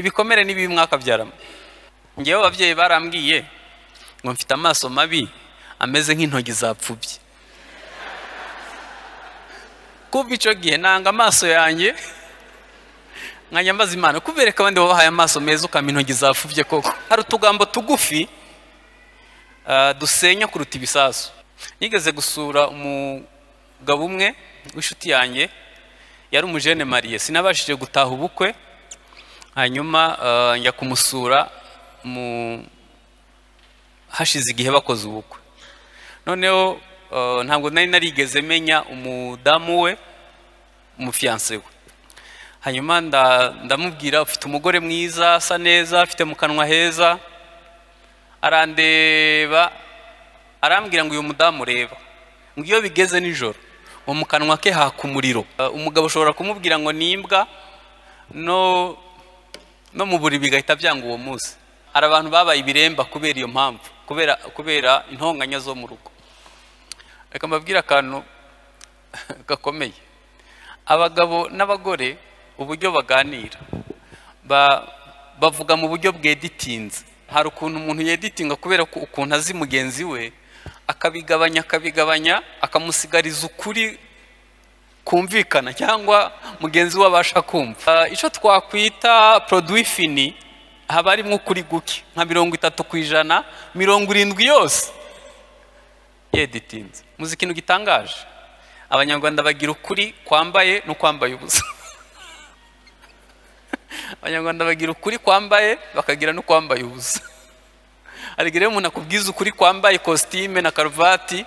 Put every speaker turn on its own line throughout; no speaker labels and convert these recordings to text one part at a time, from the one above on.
Ibikomere n'ibibi mwakabyaramo. Ngewe ababyeyi barambwiye ngo mfite amaso mabi ameze nk'intoki zapfubye. Kuva icyo gihe nanga amaso yanjye, nkajya mbaza Imana kubereka abandi babahaye amaso meza ukampa intoki zapfubye koko. Hari utugambo tugufi dusenya kuruta ibisasu. Nigeze gusura umugabo umwe w'inshuti yanjye, yari umujene mariye, sinabashije gutaha ubukwe, hanyuma njya kumusura mu hashize igihe bakoze ubukwe. Noneho ntabwo nari narigeze menya umudamu we, umufiancé we. Hanyuma ndamubwira ufite umugore mwiza, asa neza, afite mu kanwa heza. Arandeba arambwira ngo uyu mudamu ureba, ngo iyo bigeze nijoro mu kanwa ke haka umuriro. Umugabo ushobora kumubwira ngo nimbwa no mu buriri bigahita byanga uwo munsi. Hari abantu babaye ibiremba kubera iyo mpamvu, kubera intonganya zo mu rugo. Reka mbabwire akantu gakomeye. Abagabo n'abagore uburyo baganira bavuga mu buryo bweditinze. Hari ukuntu umuntu yeditinga kubera ko ukuntu azi mugenzi we, akabigabanya akabigabanya, akamusigariza ukuri kumvikana cyangwa mugenzi we abasha kumva. Icyo twakwita produit fini haba harimo ukuri guke nka 30%, 70 yose yeditinze. Muzi ikintu gitangaje? Abanyarwanda bagira ukuri kwambaye no kwambaye ubusa. Abanyarwanda bagira ukuri kwambaye bakagira no kwambaye ubusa. Hari igihe umuntu akubwiza ukuri kwambaye costume na karuvati,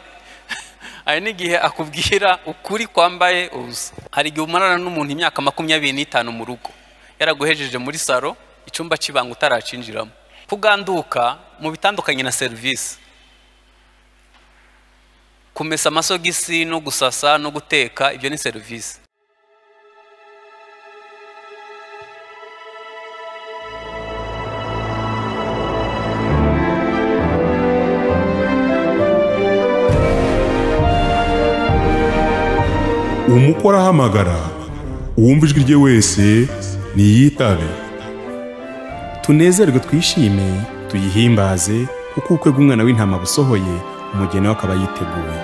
hari n'igihe akubwira ukuri kwambaye ubusa. Hari igihe umarana n'umuntu imyaka 25 mu rugo, yaraguhejeje muri salo, icyumba cy'ibanga utaracinjiramo. Kuganduka mu bitandukanye na service, kumesa amasogisi no gusasa no guteka, ibyo ni service.
Umukora ahamagara, uwumva ijwi rye wese niyitabe.
Tunezerwe twishime, tuyihimbaze, kuko ubukwe bw'umwana w'intama busohoye, umugeni we akaba yiteguye.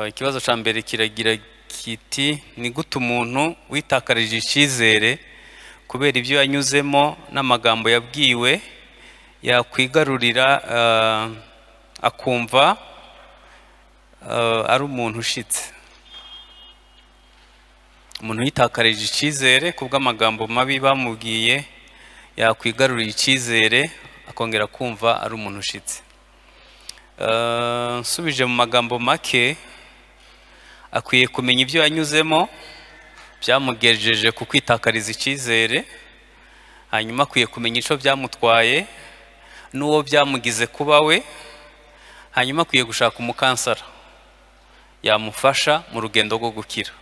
Ikibazo cya mbere kiragira kiti: ni gute umuntu witakarije icyizere kubera ibyo yanyuzemo n'amagambo yabwiwe yakwigarurira akumva ari umuntu ushitse? Umuntu yitakarije icyizere kubw'amagambo mabi bamubwiye yakwigarurira icyizere akongera kumva ari umuntu ushitse. Nsubije mu magambo make, akwiye kumenya ibyo yanyuzemo byamugejeje ku kwitakariza icyizere, hanyuma akwiye kumenya icyo byamutwaye n'uwo byamugize kuba we, hanyuma akwiye gushaka umukansara yamufasha mu rugendo rwo gukira.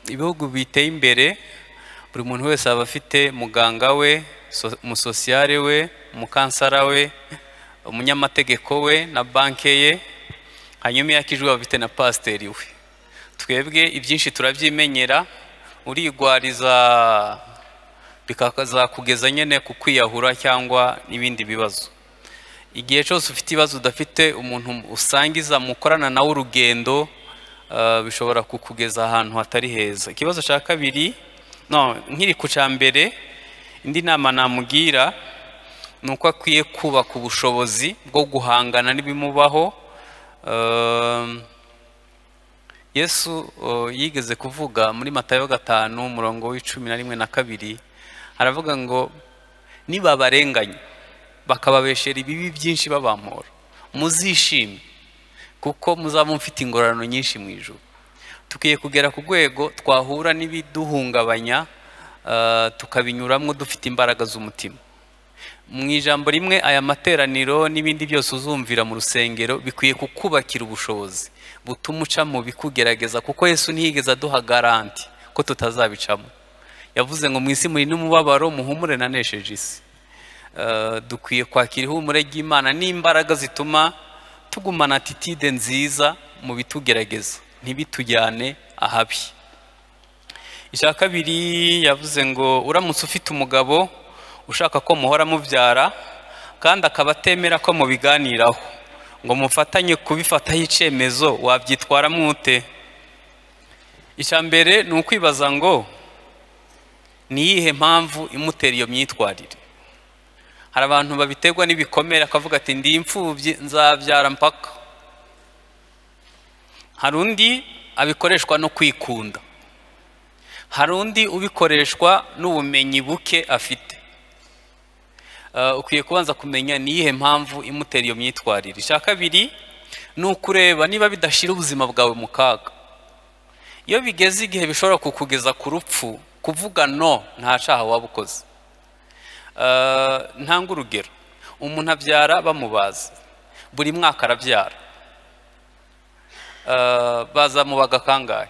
Ibihugu biteye imbere buri muntu wese aba afite muganga we, umusosiyare we, umukansara we, umunyamategeko we na banke ye, hanyuma iyo akijwe aba afite na pasiteri we. Twebwe ibyinshi turabyimenyera, urigwariza bikazakugeza nyene ku kwiyahura cyangwa n'ibindi bibazo. Igihe cyose ufite ibibazo udafite umuntu usangiza mukorana nawe urugendo, bishobora kukugeza ahantu hatari heza. Ikibazo cya kabiri, no nkiri ku cya mbere, indi nama namugira ni uko akwiye kubaka ubushobozi bwo guhangana n'ibimubaho. Yesu yigeze kuvuga muri Matayo 5 umurongo w'11 na 2, aravuga ngo nibabarenganya bakababeshera ibibi byinshi babampora, muzishime kuko muzaba mufite ingororano nyinshi mu ijuru. Tukwiye kugera ku rwego twahura n'ibiduhungabanya, tukabinyuramo dufite imbaraga z'umutima. Mu ijambo rimwe, aya materaniro n'ibindi byose uzumvira mu rusengero bikwiye kukubakira ubushobozi butuma uca mu bikugerageza, kuko Yesu ntiyigeze aduha garanti ko tutazabicamo. Yavuze ngo mu isi muri n'umubabaro, muhumure nanesheje isi. Dukwiye kwakira ihumure ry'Imana n'imbaraga zituma tugumana attitude nziza mu bitugerageza, ntibitujyane ahabi. Icya kabiri yavuze ngo uramutse ufite umugabo ushaka ko muhora mubyara kandi akaba atemera ko mubiganiraho ngo mufatanye kubifataho icyemezo, wabyitwaramo ute? Icya mbere ni ukwibaza ngo ni iyihe mpamvu imutera iyo myitwarire. Hari abantu babiterwa n'ibikomere akavuga ati ndi imfubyi nzabyara mpaka. Hari undi abikoreshwa no kwikunda, hari undi ubikoreshwa n'ubumenyi buke afite. Ukwiye kubanza kumenya ni iyihe mpamvu imutera iyo myitwarire. Icya kabiri ni ukureba niba bidashyira ubuzima bwawe mu kaga. Iyo bigeze igihe bishobora kukugeza ku rupfu, kuvuga no nta cyaha waba ukoze. Ntanga urugero, umuntu abyara bamubaza, buri mwaka arabyara, bazamubaga kangahe?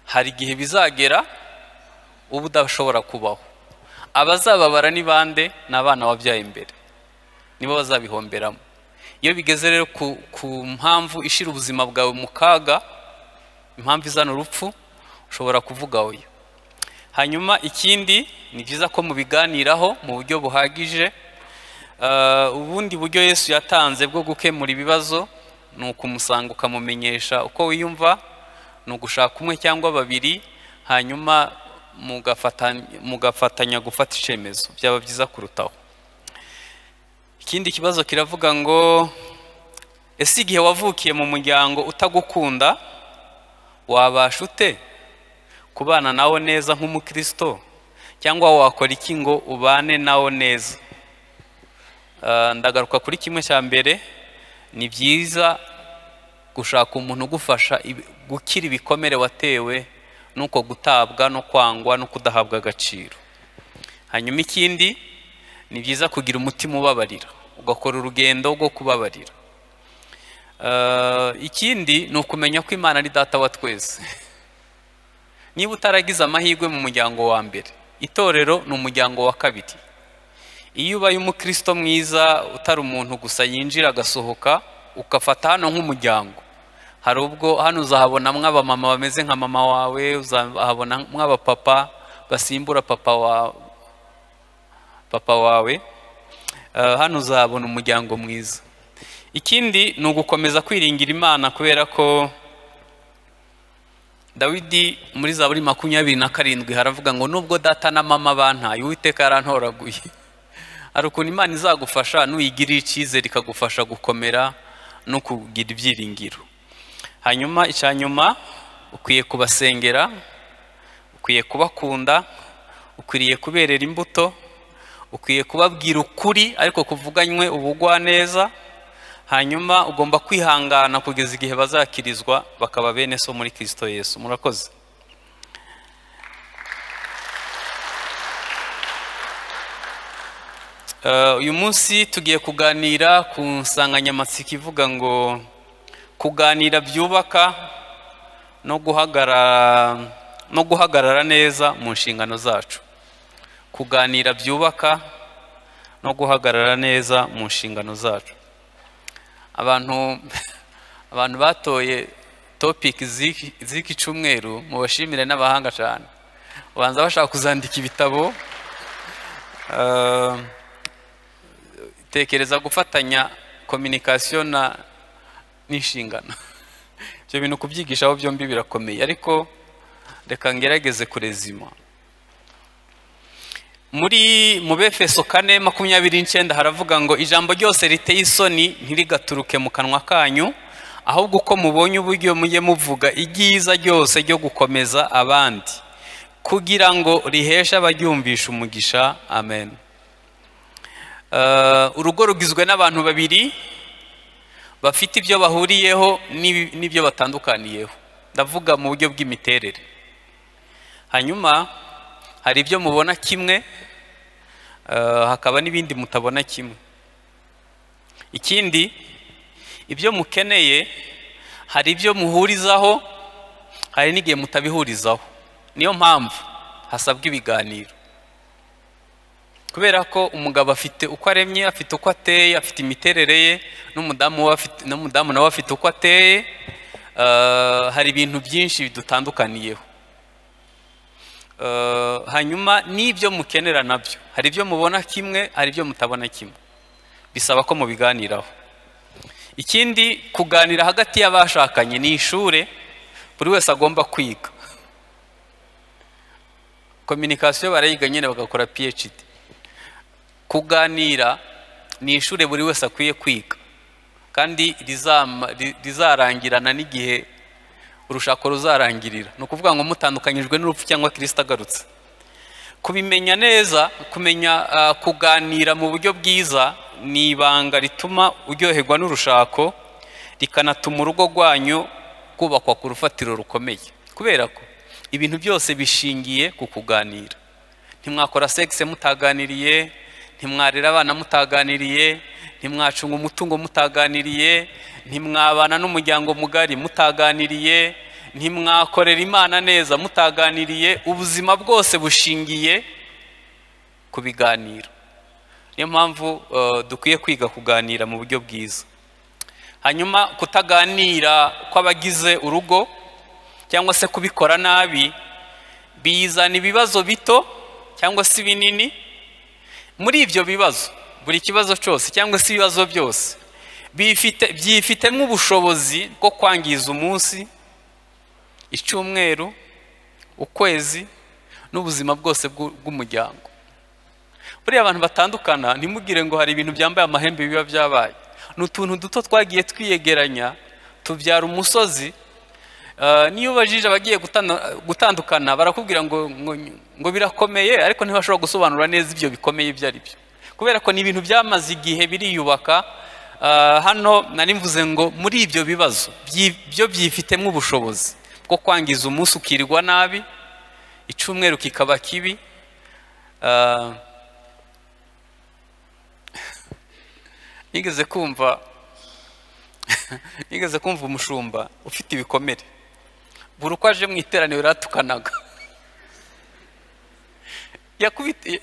Hari igihe bizagera uba udashobora kubaho. Abazababara ni bande? Ni abana wabyaye imbere, nibo bazabihomberamo. Iyo bigeze rero ku mpamvu ishira ubuzima bwawe mu kaga, impamvu izana urupfu, ushobora kuvuga oya. Hanyuma ikindi ni byiza ko mubiganiraho mu buryo buhagije. Ubundi buryo Yesu yatanze bwo gukemura ibibazo ni ukumusanga ukamumenyesha uko wiyumva, ni ugushaka umwe cyangwa babiri, hanyuma mugafatanya gufata icyemezo, byaba byiza kurutaho. Ikindi kibazo kiravuga ngo ese igihe wavukiye mu muryango utagukunda wabasha ute kubana nawo neza nk'umukristo, cyangwa wakora iki ngo ubane nawo neza? Ndagaruka kuri kimwe cya mbere, ni byiza gushaka umuntu ugufasha gukira ibikomere watewe nuko gutabwa no kwangwa no kudahabwa agaciro. Hanyuma ikindi ni byiza kugira umutima ubabarira, ugakora urugendo rwo kubabarira. Ikindi ni ukumenya ko Imana ari data wa twese. Niba utaragize amahirwe mu muryango wa mbere, itorero ni umuryango wa kabiri. Iyo ubaye umukristo mwiza, utari umuntu gusa yinjira agasohoka, ukafata hano nk'umuryango, hari ubwo hano uzahabona mw'abamama bameze nka mama wawe, uzahabona mw'abapapa basimbura papa wawe. Hano uzahabona umuryango mwiza. Ikindi ni ugukomeza kwiringira Imana, kubera ko Dawidi muri Zaburi 27 haravuga ngo nubwo data na mama bantaye, Uwiteka yarantoraguye. Hari ukuntu Imana izagufasha nuyigirira icyizere, ikagufasha gukomera no kugira ibyiringiro. Hanyuma icya nyuma, ukwiye kubasengera, ukwiye kubakunda, ukwiriye kuberera imbuto, ukwiye kubabwira ukuri ariko kuvuganywe ubugwaneza. Hanyuma ugomba kwihangana kugeza igihe bazakirizwa bakaba bene so muri Kristo Yesu. Murakoze. Uyu munsi tugiye kuganira ku nsanganyamatsiko ivuga ngo kuganira byubaka no guhagarara neza mu nshingano zacu. Kuganira byubaka no guhagarara neza mu nshingano zacu. Abantu batoye topic z'iki cyumweru mubashimire n'abahanga cyane, ubanza bashaka kuzandika ibitabo. Tekereza gufatanya communication na n'inshingano, ibyo bintu kubyigishaho byombi birakomeye, ariko reka ngerageze kurezima. Muri mu Befeso 4:29 haravuga ngo ijambo ryose riteye isoni ntirigaturuke mu kanwa kanyu, ahubwo uko mubonye uburyo mujye muvuga ibyiza ryose ryo gukomeza abandi, kugira ngo riheshe abaryumvisha umugisha. Amen. Urugo rugizwe n'abantu babiri bafite ibyo bahuriyeho n'ibyo batandukaniyeho, ndavuga mu buryo bw'imiterere. Hanyuma hari ibyo mubona kimwe, hakaba n'ibindi mutabona kimwe. Ikindi, ibyo mukeneye hari ibyo muhurizaho, hari n'igihe mutabihurizaho. Niyo mpamvu hasabwa ibiganiro. Kubera ko umugabo afite uko aremye, afite uko ateye, afite imiterere ye, n'umudamu nawe afite uko ateye. Hari ibintu byinshi bidutandukaniyeho. Hanyuma n'ibyo mukenera nabyo, hari ibyo mubona kimwe, hari ibyo mutabona kimwe, bisaba ko mubiganiraho. Ikindi, kuganira hagati y'abashakanye ni ishure buri wese agomba kwiga. Communication barayiga nyine bagakora PhD. Kuganira ni ishure buri wese akwiye kwiga, kandi rizarangirana n'igihe urushako ruzarangirira. Ni ukuvuga ngo mutandukanyijwe n'urupfu cyangwa Kristo agarutse. Kubimenya neza, kumenya kuganira mu buryo bwiza ni ibanga rituma uryoherwa n'urushako, rikanatuma urugo rwanyu kubakwa ku rufatiro rukomeye. Kubera ko ibintu byose bishingiye ku kuganira. Ntimwakora sexe mutaganiriye, ntimwarera abana mutaganiriye, ntimwacunga umutungo mutaganiriye, ntimwabana n'umuryango mugari mutaganiriye, ntimwakorera Imana neza mutaganiriye. Ubuzima bwose bushingiye ku biganiro. Niyo mpamvu dukwiye kwiga kuganira mu buryo bwiza. Hanyuma kutaganira kw'abagize urugo cyangwa se kubikora nabi bizana ibibazo bito cyangwa se binini. Muri ibyo bibazo, buri kibazo cyose cyangwa se ibibazo byose byifitemo ubushobozi bwo kwangiza umunsi, icyumweru, ukwezi n'ubuzima bwose bw'umuryango. Buriya abantu batandukana, ntimugire ngo hari ibintu byambaye amahembe biba byabaye. Ni utuntu duto twagiye twiyegeranya tubyara umusozi. Niyo ubajije abagiye gutandukana barakubwira ngo birakomeye, ariko ntibashobora gusobanura neza ibyo bikomeye ibyo ari byo, kubera ko ni ibintu byamaze igihe biriyubaka. Hano nari mvuze ngo muri ibyo bibazo byo byifitemo ubushobozi bwo kwangiza umunsi ukirirwa nabi, icyumweru kikaba kibi. Nigeze kumva umushumba ufite ibikomere, buri uko aje mu iteraniro yaratukanaga.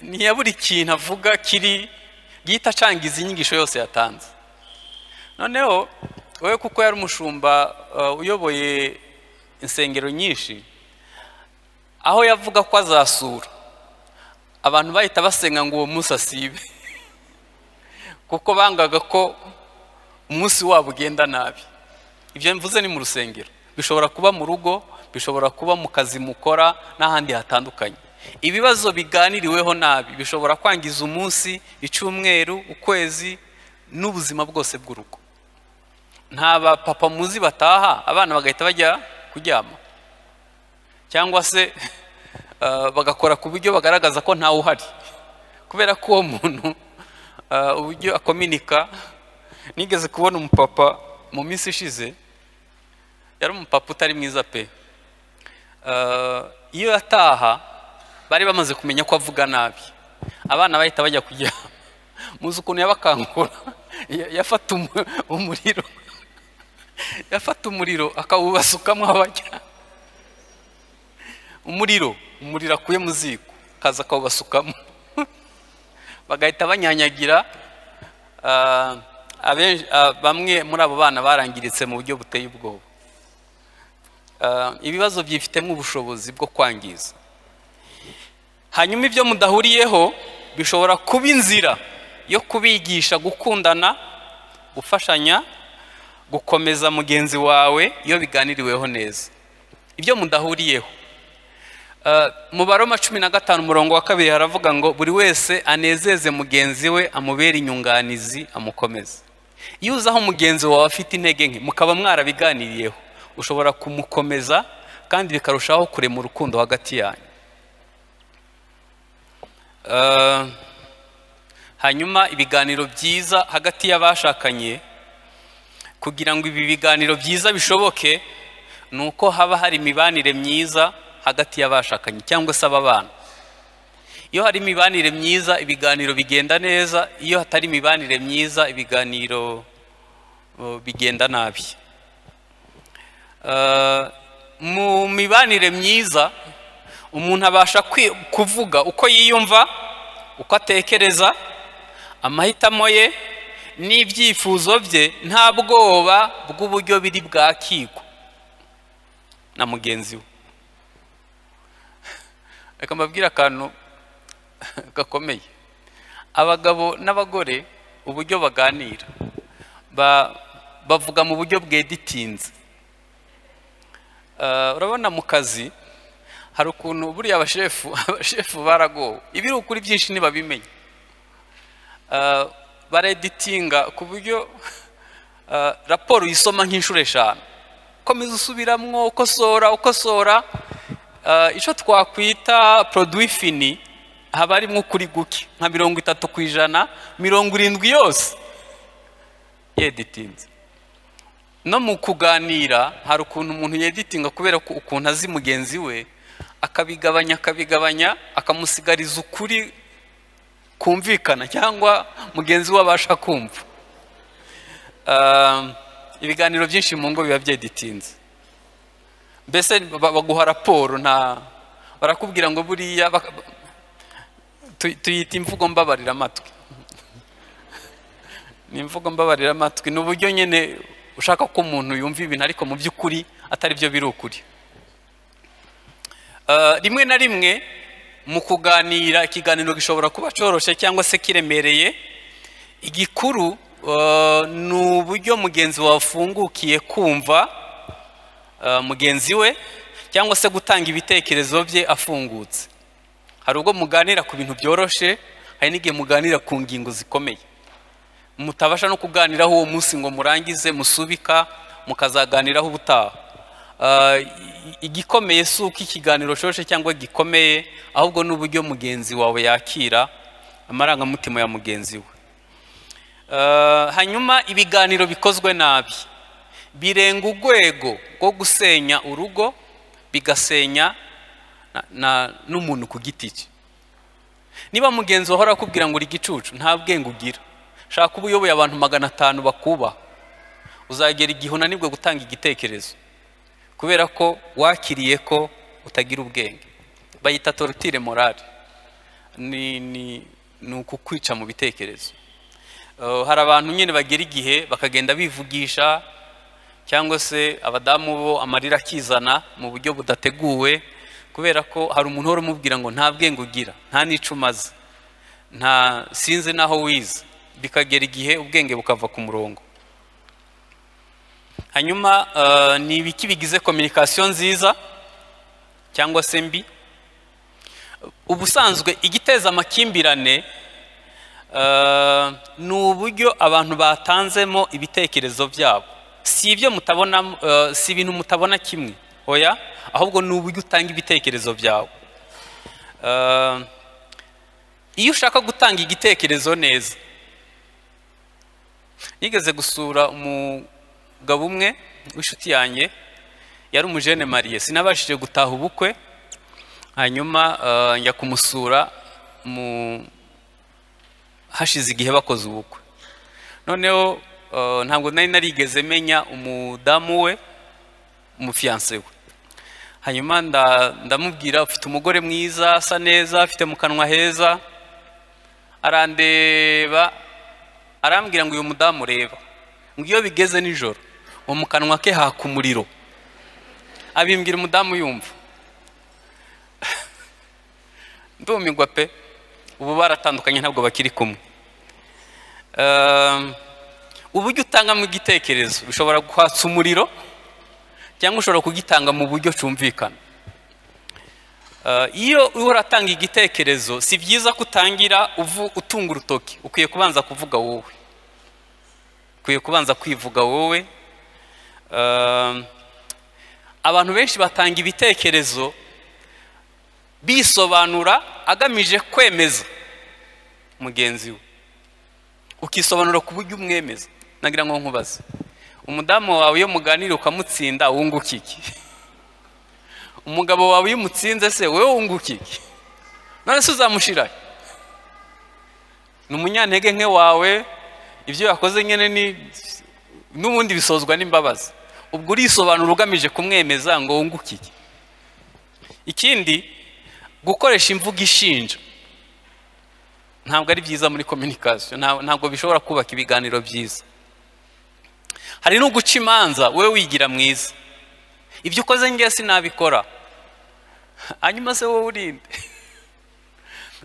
Ntiyabura ikintu avuga kiri gihita acangiza inyigisho yose yatanze. Noneho wowe kuko yari umushumba uyoboye insengero nyinshi, aho yavuga ko azasura abantu bahita basenga ngo uwo munsi asibe, kuko bangaga ko umunsi wabo ugenda nabi. Ibyo mvuze ni mu rusengero, bishobora kuba mu rugo, bishobora kuba mu kazi mukora n'ahandi hatandukanye. Ibibazo biganiriweho nabi bishobora kwangiza umunsi, icyumweru, ukwezi n'ubuzima bwose bw'urugo. Nta papa muzi bataha abana bagahita bajya kuryama, cyangwa se bagakora ku buryo bagaragaza ko ntawe uhari, kubera ko uwo muntu uburyo akominika. Nigeze kubona umupapa mu minsi ishize, yari umupapa utari mwiza pe. Iyo yataha bari bamaze kumenya ko avuga nabi, abana bahita bajya kuryama. Muzi ukuntu yabakangura, yafata umuriro, yafata umuriro akawubasukamo abajya umuriro akuye mu ziko akaza akawubasukamo, bagahita banyanyagira. Bamwe muri abo bana barangiritse mu buryo buteye ubwoba. Ibibazo byifitemo ubushobozi bwo kwangiza. Hanyuma ibyo mudahuriyeho bishobora kuba inzira yo kubigisha gukundana, gufashanya, gukomeza mugenzi wawe iyo biganiriweho neza. Ibyo mudahuriyeho. Mu Baroma 15 umurongo wa 2 haravuga ngo buri wese anezeze mugenzi we, amubere inyunganizi, amukomeze. Iyo uzaho mugenzi wawe afite intege nke mukaba mwarabiganiriyeho, ushobora kumukomeza kandi bikarushaho kurema urukundo hagati yanyu. Hanyuma ibiganiro byiza hagati y'abashakanye, kugira ngo ibi biganiro byiza bishoboke nuko haba hari imibanire myiza hagati y'abashakanye cyangwa se ababana. Iyo hari imibanire myiza ibiganiro bigenda neza, iyo hatari imibanire myiza ibiganiro bigenda nabi. Mu mibanire myiza umuntu abasha kuvuga uko yiyumva, uko atekereza, amahitamo ye n'ibyifuzo bye, nta bwoba bw'uburyo biri bwakigwa na mugenzi we. Reka mbabwire akantu gakomeye. Abagabo n'abagore uburyo baganira bavuga mu buryo bweditinze. Urabona mu kazi hari ukuntu buriya abashefu baragowe, ibiri ukuri byinshi ntibabimenya, bareditinga ku buryo raporo uyisoma nk'inshuro 5, komeza usubiramwo, ukosora. Icyo twakwita produit fini haba harimo ukuri guke nka 30%, 70 yose yeditinze. No mu kuganira hari ukuntu umuntu yeditinga kubera ko ukuntu azi mugenzi we, akabigabanya akamusigariza ukuri kumvikana cyangwa mugenzi we abasha kumva. Ibiganiro byinshi mu ngo biba byeditinze, mbese baguha raporo, nta barakubwira ngo buriya tuyita imvugo mbabarira amatwi. Ni imvugo mbabarira amatwi, ni uburyo nyine ushaka ko umuntu yumva ibintu ariko mu by'ukuri atari byo biri ukuri. Rimwe na rimwe mu kuganira, ikiganiro gishobora kuba cyoroshye cyangwa se kiremereye. Igikuru ni uburyo mugenzi wawe afungukiye kumva mugenzi we, cyangwa se gutanga ibitekerezo bye afungutse. Hari ubwo muganira ku bintu byoroshe, hari n'igihe muganira ku ngingo zikomeye mutabasha no kuganiraho uwo munsi ngo murangize, musubika mukazaganiraho ubutaha. Igikomeye si uko ikiganiro cyoroshye cyangwa gikomeye, ahubwo n'uburyo mugenzi wawe yakira amarangamutima ya mugenzi we. Hanyuma ibiganiro bikozwe nabi birenga urwego rwo gusenya urugo, bigasenya n'umuntu ku giti cye. Niba mugenzi wawe akubwira ngo uri igicucu, nta bwenge ugira, shaka uba uyoboye abantu 500 bakubaha, uzagera igihe unanirwe gutanga igitekerezo kubera ko wakiriye ko utagira ubwenge. Bayita torture morale, ni ukukwica mu bitekerezo. Hari abantu nyine bagera igihe bakagenda bivugisha, cyangwa se abadamu bo amarira akizana mu buryo budateguwe, kubera ko hari umuntu uhora umubwira ngo nta bwenge ugira, nta n'ico umaze, nta sinzi naho wize, bikagera igihe ubwenge bukava ku murongo. Hanyuma ni ibiki bigize communication nziza cyangwa se mbi? Ubusanzwe igiteza amakimbirane ni uburyo abantu batanzemo ibitekerezo byabo. Si ibyo mutabona, si ibintu mutabona kimwe, oya, ahubwo ni uburyo utanga ibitekerezo byawe. Iyo ushaka gutanga igitekerezo neza, nigeze gusura umugabo umwe w'inshuti yanjye, yari umujene mariye, sinabashije gutaha ubukwe, hanyuma njya kumusura hashize igihe bakoze ubukwe. Noneho ntabwo nari narigeze menya umudamu we, umufiyanse we. Hanyuma ndamubwira ufite umugore mwiza, asa neza, afite mu kanwa heza. Arandeba arambwira ngo uyu mudamu ureba, ngo iyo bigeze nijoro ngo mu kanwa ke haka umuriro. Abimbwira umudamu yumva. Ndumirwa pe, ubu baratandukanye ntabwo bakiri kumwe. Uburyo utangamo igitekerezo bishobora kwatsa umuriro cyangwa ushobora kugitanga mu buryo cyumvikana. Iyo uratanga igitekerezo si byiza kutangira utunga urutoki, ukwiye kubanza kuvuga wowe, ukwiye kubanza kwivuga wowe. Abantu benshi batanga ibitekerezo bisobanura agamije kwemeza mugenzi we, ukisobanura ku buryo umwemeza. Nagira ngo nkubaze, umudamu wawe iyo muganira ukamutsinda wunguka iki? Umugabo wawe iyo umutsinze se wewe wunguka iki? None se uzamushira? Ni umunyantege nke wawe, ibyo yakoze nyene ni n'ubundi bisozwa n'imbabazi. Ubwo urisobanura ugamije kumwemeza ngo wunguke iki? Ikindi, gukoresha imvugo ishinja. Ntabwo ari byiza muri communication, ntabwo bishobora kubaka ibiganiro byiza. Hari no guca imanza wowe wigira mwiza, ibyo ukoze ngiye sinabikora, hanyuma se wowe urinde.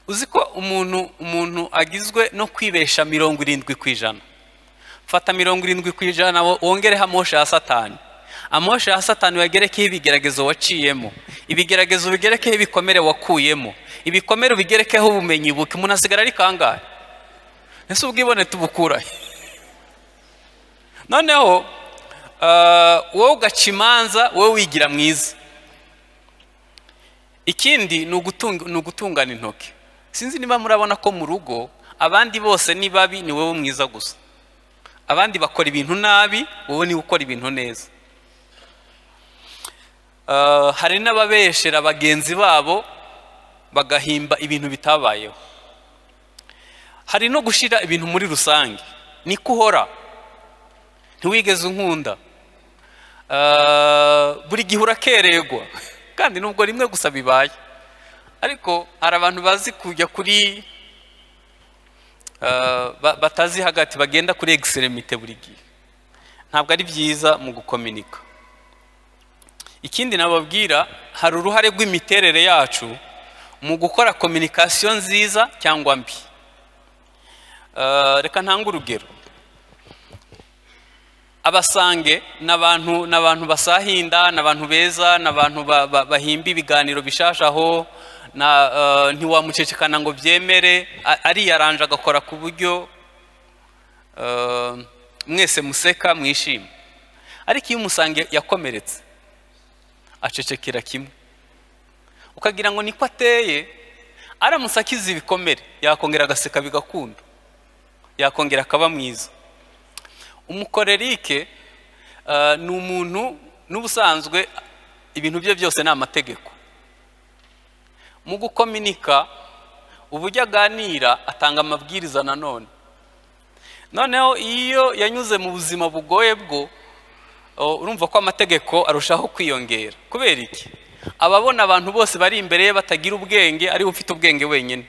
Uzi ko umuntu agizwe no kwibesha 70%. Fata 70% wongereho amosha ya Satani. Amosha ya Satani wagerekeho ibigeragezo waciyemo, ibigeragezo bigerekeho ibikomere wakuyemo, ibikomere bigerekeho ubumenyi buke, umuntu asigara ari kangahe? Ese ubwibone tubukura? Noneho wowe ugaca imanza wowe wigira mwiza. Ikindi ni ugutungana intoki. Sinzi niba murabona ko mu rugo abandi bose ni babi, ni wowe mwiza gusa. Abandi bakora ibintu nabi, wowe ni ukora ibintu neza. Hari n'ababeshera bagenzi babo bagahimba ibintu bitabayeho. Hari no gushira ibintu muri rusange, niko uhora, ntiwigeze unkunda, buri gihe urakererwa, kandi nubwo rimwe gusa bibaye. Ariko hari abantu bazi kujya kuri batazi hagati, bagenda kuri extremité buri gihe. Ntabwo ari byiza mu gukominika. Ikindi nababwira, hari uruhare rw'imiterere yacu mu gukora communication nziza cyangwa mbi. Reka ntange urugero. Abasange n'abantu basahinda, n'abantu beza, n'abantu bahimba ibiganiro bishashaho, ntiwamucecekana ngo byemere, ariyaranje agakora ku buryo mwese museka mwishima. Ariko iyo umusange yakomeretse acecekera kimwe, ukagira ngo niko ateye. Aramutse akize ibikomere yakongera agaseka bigakunda, yakongera akaba mwiza. Umukorerike ni umuntu n'ubusanzwe ibintu bye byose ni amategeko. Mu gukominika uburyo aganira atanga amabwiriza nanone. Noneho iyo yanyuze mu buzima bugoye bwo, urumva ko amategeko arushaho kwiyongera. Kubera iki? Ababona abantu bose bari imbere ye batagira ubwenge, ari ufite ubwenge wenyine.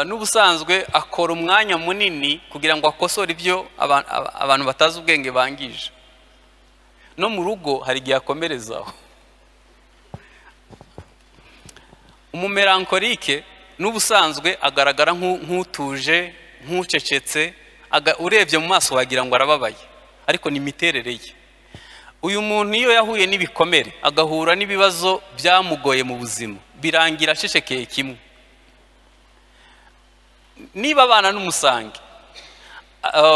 N'ubusanzwe akora umwanya munini kugira ngo akosore ibyo abantu batazi ubwenge bangije. No mu rugo hari igihe akomerezaho. Umumelankolike n'ubusanzwe agaragara nk'utuje, nk'ucecetse, urebye mu maso wagira ngo arababaye, ariko ni imiterere ye. Uyu muntu iyo yahuye n'ibikomere, agahura n'ibibazo byamugoye mu buzima, birangira acecekeye kimwe. Niba abana n'umusange,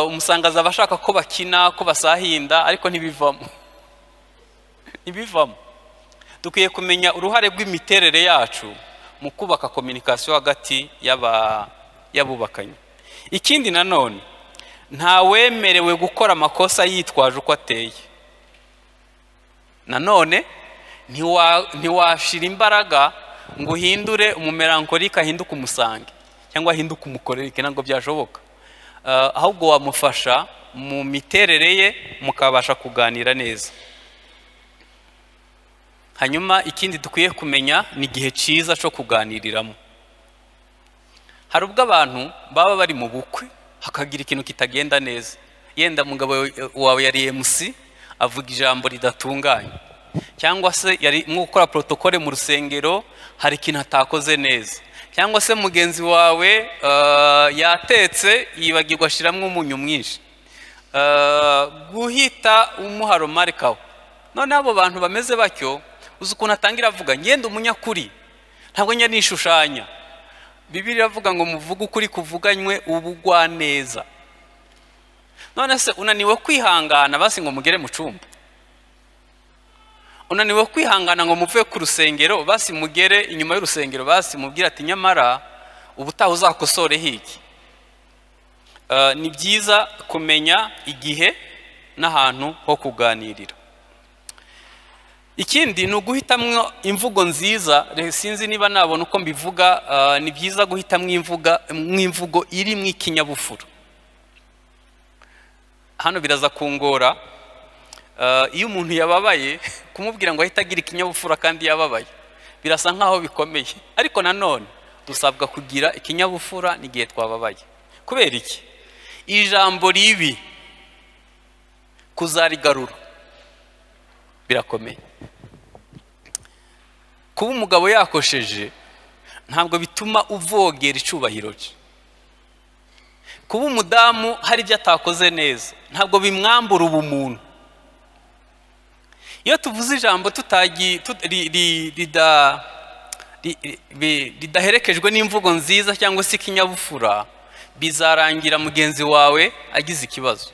umusange azaba ashaka ko bakina, ko basahinda, ariko ntibivamo. Ntibivamo. Dukwiye kumenya uruhare rw'imiterere yacu mu kubaka communication hagati y'abubakanye. Ikindi nanone, ntawemerewe gukora amakosa yitwaje uko ateye. Nanone ntiwashira imbaraga ngo uhindure umumelankolike ahinduke umusange cyangwa ahinduke umukorerike, ntabwo byashoboka. Ahubwo wamufasha mu miterere ye, mukabasha kuganira neza. Hanyuma ikindi dukwiye kumenya ni igihe cyiza cyo kuganiriramo. Hari ubwo abantu baba bari mu bukwe hakagira ikintu kitagenda neza, yenda umugabo wawe yari MC avuga ijambo ridatunganye, cyangwa se yari nko gukora protocole mu rusengero hari ikintu atakoze neza, cyangwa se mugenzi wawe yatetse yibagirwa ashiramwo umunyu mwinshi, guhita umuha remarque. None abo bantu bameze batyo, uzi ukuntu atangira avuga ngenda umunyakuri, ntabwo njya nishushanya. Bibiliya iravuga ngo muvuge ukuri kuvuganywe ubugwa neza. None se unaniwe kwihangana basi ngo mugere mu cumba? Unaniwe kwihangana ngo muve ku rusengero basi mugere inyuma y'urusengero, basi mubwira ati nyamara ubutaha uzakosore hiki. Ni byiza kumenya igihe n'ahantu ho kuganirira. Ikindi ni uguhitamwo imvugo nziza. Sinzi niba nabona uko mbivuga. Ni byiza guhitamwo imvugo iri mu ikinyabupfura. Hano biraza kungora. Iyo umuntu yababaye kumubwira ngo ahite agira ikinyabupfura kandi yababaye birasa nkaho bikomeye, ariko nanone Dusabwa kugira ikinyabupfura n'igihe twababaye. Kubera iki? Ijambo ribi kuzarigarura birakomeye. Kuba umugabo yakosheje ntabwo bituma uvogera icubahiro cye. Kuba umudamu hari ibyo atakoze neza ntabwo bimwambura ubumuntu. Iyo tuvuze ijambo ridaherekejwe n'imvugo nziza cyangwa se ikinyabupfura, bizarangira mugenzi wawe agize ikibazo.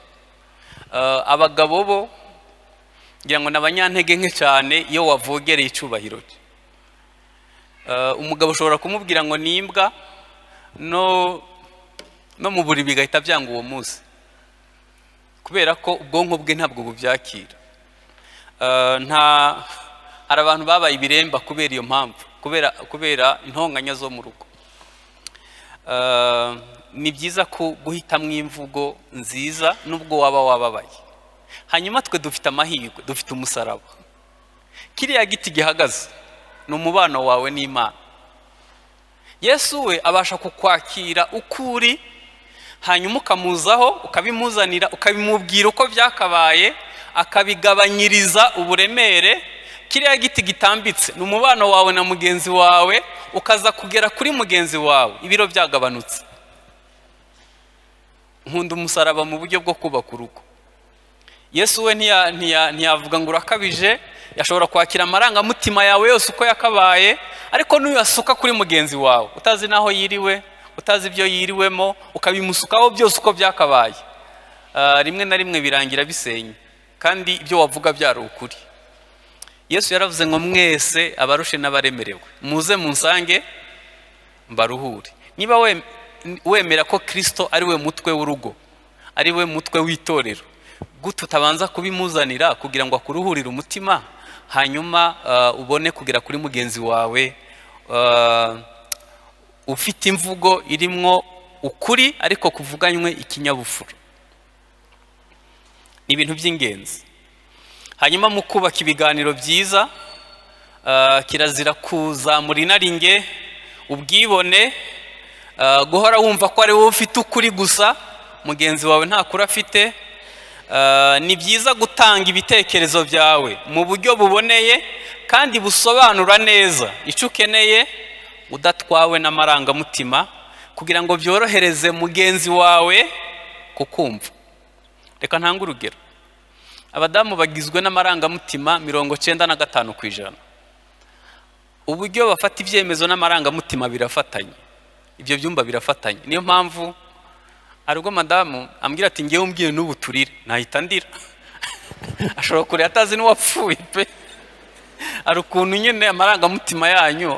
Abagabo bo ngira ngo n'abanyantege nke cyane iyo wavogereye icubahiro cye. Umugabo ushobora kumubwira ngo ni imbwa no mu buriri bigahita byanga uwo munsi, kubera ko ubwonko bwe ntabwo bubyakira. Nta hari abantu babaye ibiremba kubera iyo mpamvu, kubera intonganya zo mu rugo. Ni byiza ko guhitamo imvugo nziza nubwo waba wababaye. Hanyuma twe dufite amahirwe, dufite umusaraba. Kiriya giti gihagaze ni umubano wawe n'Imana. Yesu we abasha kukwakira ukuri, hanyuma ukamuzaho, ukabimuzanira, ukabimubwira uko byakabaye, akabigabanyiriza uburemere. Kiriya giti gitambitse ni umubano wawe na mugenzi wawe, ukaza kugera kuri mugenzi wawe ibiro byagabanutse. Nkunda umusaraba mu buryo bwo kubaka urugo. Yesu we ntiyavuga ngo urakabije, yashobora kwakira amarangamutima yawe yose uko yakabaye, ariko nuyasuka kuri mugenzi wawe utazi naho yiriwe, utazi ibyo yiriwemo, ukabimusukaho byose uko byakabaye, rimwe na rimwe birangira bisenye, kandi ibyo wavuga byari ukuri. Yesu yaravuze ngo mwese abarushe n'abaremerewe muze munsange mbaruhure. Niba wemera ko Kristo ari we mutwe w'urugo, ari we mutwe w'itorero, gute utabanza kubimuzanira kugira ngo akuruhurire umutima, hanyuma ubone kugera kuri mugenzi wawe ufite imvugo irimwo ukuri ariko kuvuganywe ikinyabupfura. Ni ibintu by'ingenzi. Hanyuma mu kubaka ibiganiro byiza, kirazira kuzamura inaringe, ubwibone, guhora wumva ko ari wowe ufite ukuri gusa, mugenzi wawe nta kuri afite. Ni byiza gutanga ibitekerezo byawe mu buryo buboneye kandi busobanura neza icyo ukeneye, udatwawe n'amarangamutima, kugira ngo byorohereze mugenzi wawe kukumva. Reka ntange urugero. Abadamu bagizwe n'amarangamutima 95%. Uburyo bafata ibyemezo n'amarangamutima birafatanye, ibyo byumba birafatanye. Niyo mpamvu arubwo madamu ambwira ati ngewe umbwiye n'ubu turire nahita ndira. Ashobora kurira atazi n'uwapfuye pe. Ari ukuntu nyine amarangamutima yanyu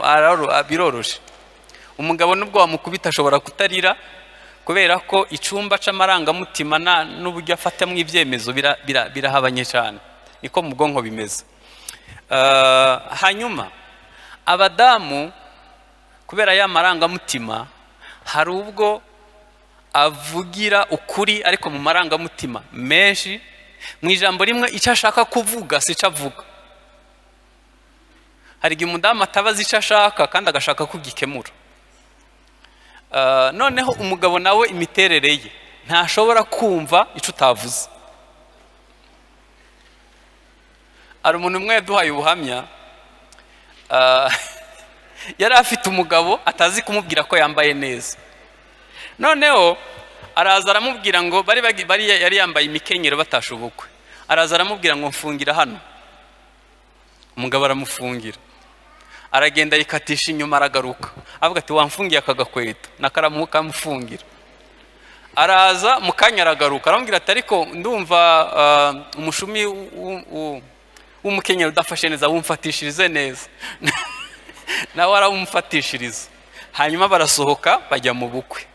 biroroshe. Umugabo nubwo wamukubita ashobora kutarira, kubera ko icyumba c'amarangamutima n'uburyo afatamo ibyemezo birahabanye cyane. Niko mu bwonko bimeze. Hanyuma abadamu kubera ya marangamutima hari ubwo avugira ukuri ariko mu marangamutima menshi, mu ijambo rimwe icyo ashaka kuvuga si cyo avuga. Hari igihe umudamu atabaza icyo ashaka kandi agashaka kugikemura. Noneho umugabo nawe imiterere ye ntashobora kumva icyo utavuze. Hari umuntu umwe yaduhaye ubuhamya, yari afite umugabo atazi kumubwira ko yambaye neza. Noneho araza aramubwira ngo bari yari yambaye imikenyero batashe ubukwe. Araza aramubwira ngo mfungira hano. Umugabo aramufungira. Aragenda yikatisha inyuma aragaruka. Avuga ati wamfungiye akagakweto, nakaramuka amufungira. Araza mukanya aragaruka aramubwira ati ariko ndumva umushumi w'umukenyero udafashe neza, wumfatishirize neza. Nawe arawumfatishiriza. Hanyuma barasohoka bajya mu bukwe.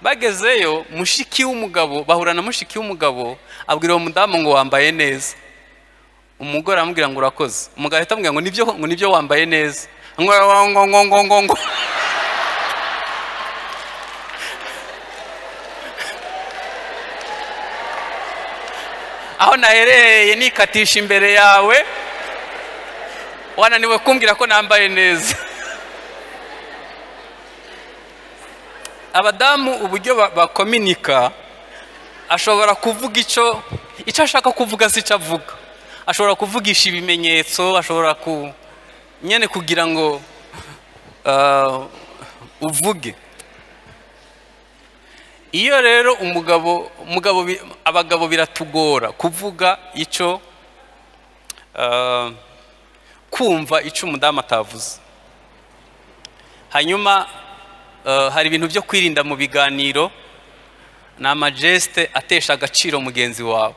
Bagezeyo mushiki w'umugabo bahura na mushiki w'umugabo, abwira uwo mudamu ngo wambaye neza. Umugore aramubwira ngo urakoze. Umugabo ahita amubwira ngo nibyo, ngo nibyo wambaye neza. Ngo ngo ngo ngo ngo ngo. Aho nahereye nikatisha imbere yawe, wananiwe kumbwira ko nambaye neza. Abadamu uburyo bakominika, ashobora kuvuga icyo ashaka kuvuga si icyo avuga, ashobora kuvugisha ibimenyetso, ashobora ku nyene kugira ngo uvuge. Iyo rero umugabo abagabo biratugora kuvuga icyo, kumva icyo umudamu atavuze. Hanyuma hari ibintu byo kwirinda mu biganiro, ni amageste atesha agaciro mugenzi wawe,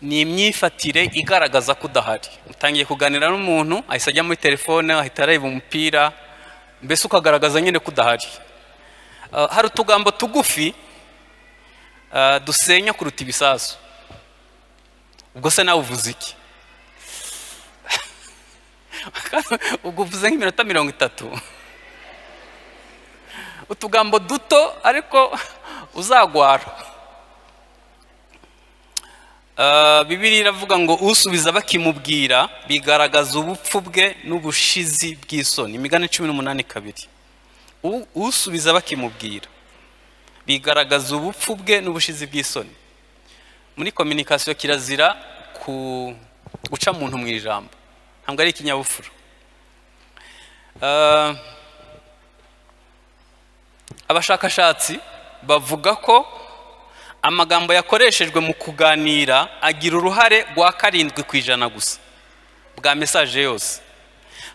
ni imyifatire igaragaza ko udahari. Utangiye kuganira n'umuntu ahise ajya muri telefone, ahita areba umupira, mbese ukagaragaza nyine ko udahari. Hari utugambo tugufi dusenya kuruta ibisasu. Ubwo se nawe uvuze iki? Ubwo uvuze nk'iminota 30. Utugambo duto ariko uzagwara. Bibiliya iravuga ngo usubiza bakimubwira bigaragaza ubupfu bwe n'ubushizi bw'isoni. Imigani 18:2. Usubiza bakimubwira bigaragaza ubupfu bwe n'ubushizi bw'isoni. Muri communication kirazira ku guca muntu mu ijambo, ntabwo ari ikinyabupfura. Abashakashatsi bavuga ko amagambo yakoreshejwe mu kuganira agira uruhare rwa 7% gusa bwa message yose.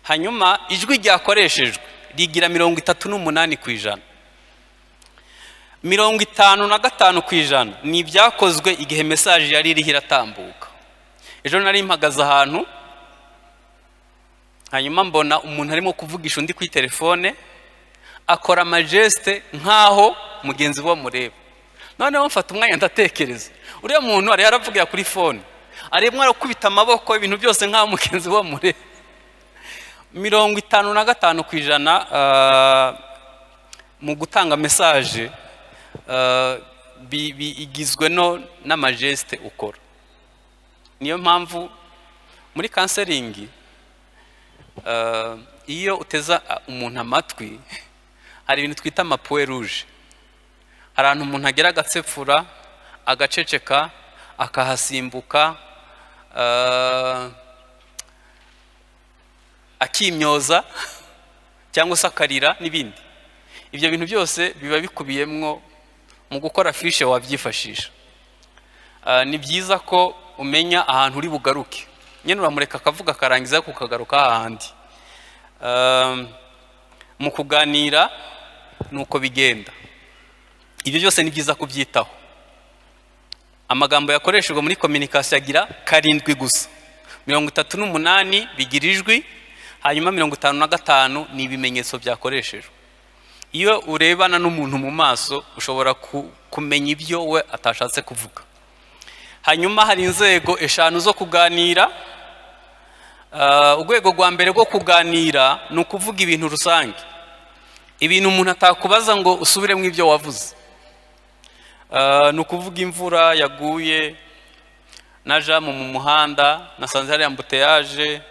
Hanyuma ijwi ryakoreshejwe rigira 38%. 55% ni ibyakozwe igihe message yari iriho iratambuka. Ejo nari mpagaze ahantu, hanyuma mbona umuntu arimo kuvugisha undi kuri telefone, akora amageste nkaho mugenzi we amureba. Noneho mfata umwanya ndatekereza, uriya muntu ari yaravugira kuri phone, arimo arakubita amaboko ibintu byose nkaho mugenzi we amureba. 55% mu gutanga message igizwe no n'amageste ukora. Niyo mpamvu muri counseling iyo uteza umuntu amatwi hari ibintu twita amapoe rouge. Hari ahantu umuntu agera agatsepfura, agaceceka, akahasimbuka, akimyoza cyangwa se akarira n'ibindi. Ibyo bintu byose biba bikubiyemwo mu gukora fishe wabyifashisha. Ni byiza ko umenya ahantu uri bugaruke. Nyene uramureka akavuga akarangiza kukagaruka ahandi. Mu kuganira nuko bigenda. Ibyo byose ni byiza kubyitaho. Amagambo yakoreshejwe muri communication agira 7 gusa. 38 bigira ijwi, hanyuma 55 ni ibimenyetso byakoreshejwe. Iyo urebana n'umuntu mu maso ushobora kumenya ibyo we atashatse kuvuga. Hanyuma hari inzego 5 zo kuganira. Urwego rwa mbere rwo kuganira ni ukuvuga ibintu rusange, ibintu umuntu atakubaza ngo usubiremo ibyo wavuze. Ni ukuvuga imvura yaguye, na jamu mu muhanda, nasanze hari embouteillage,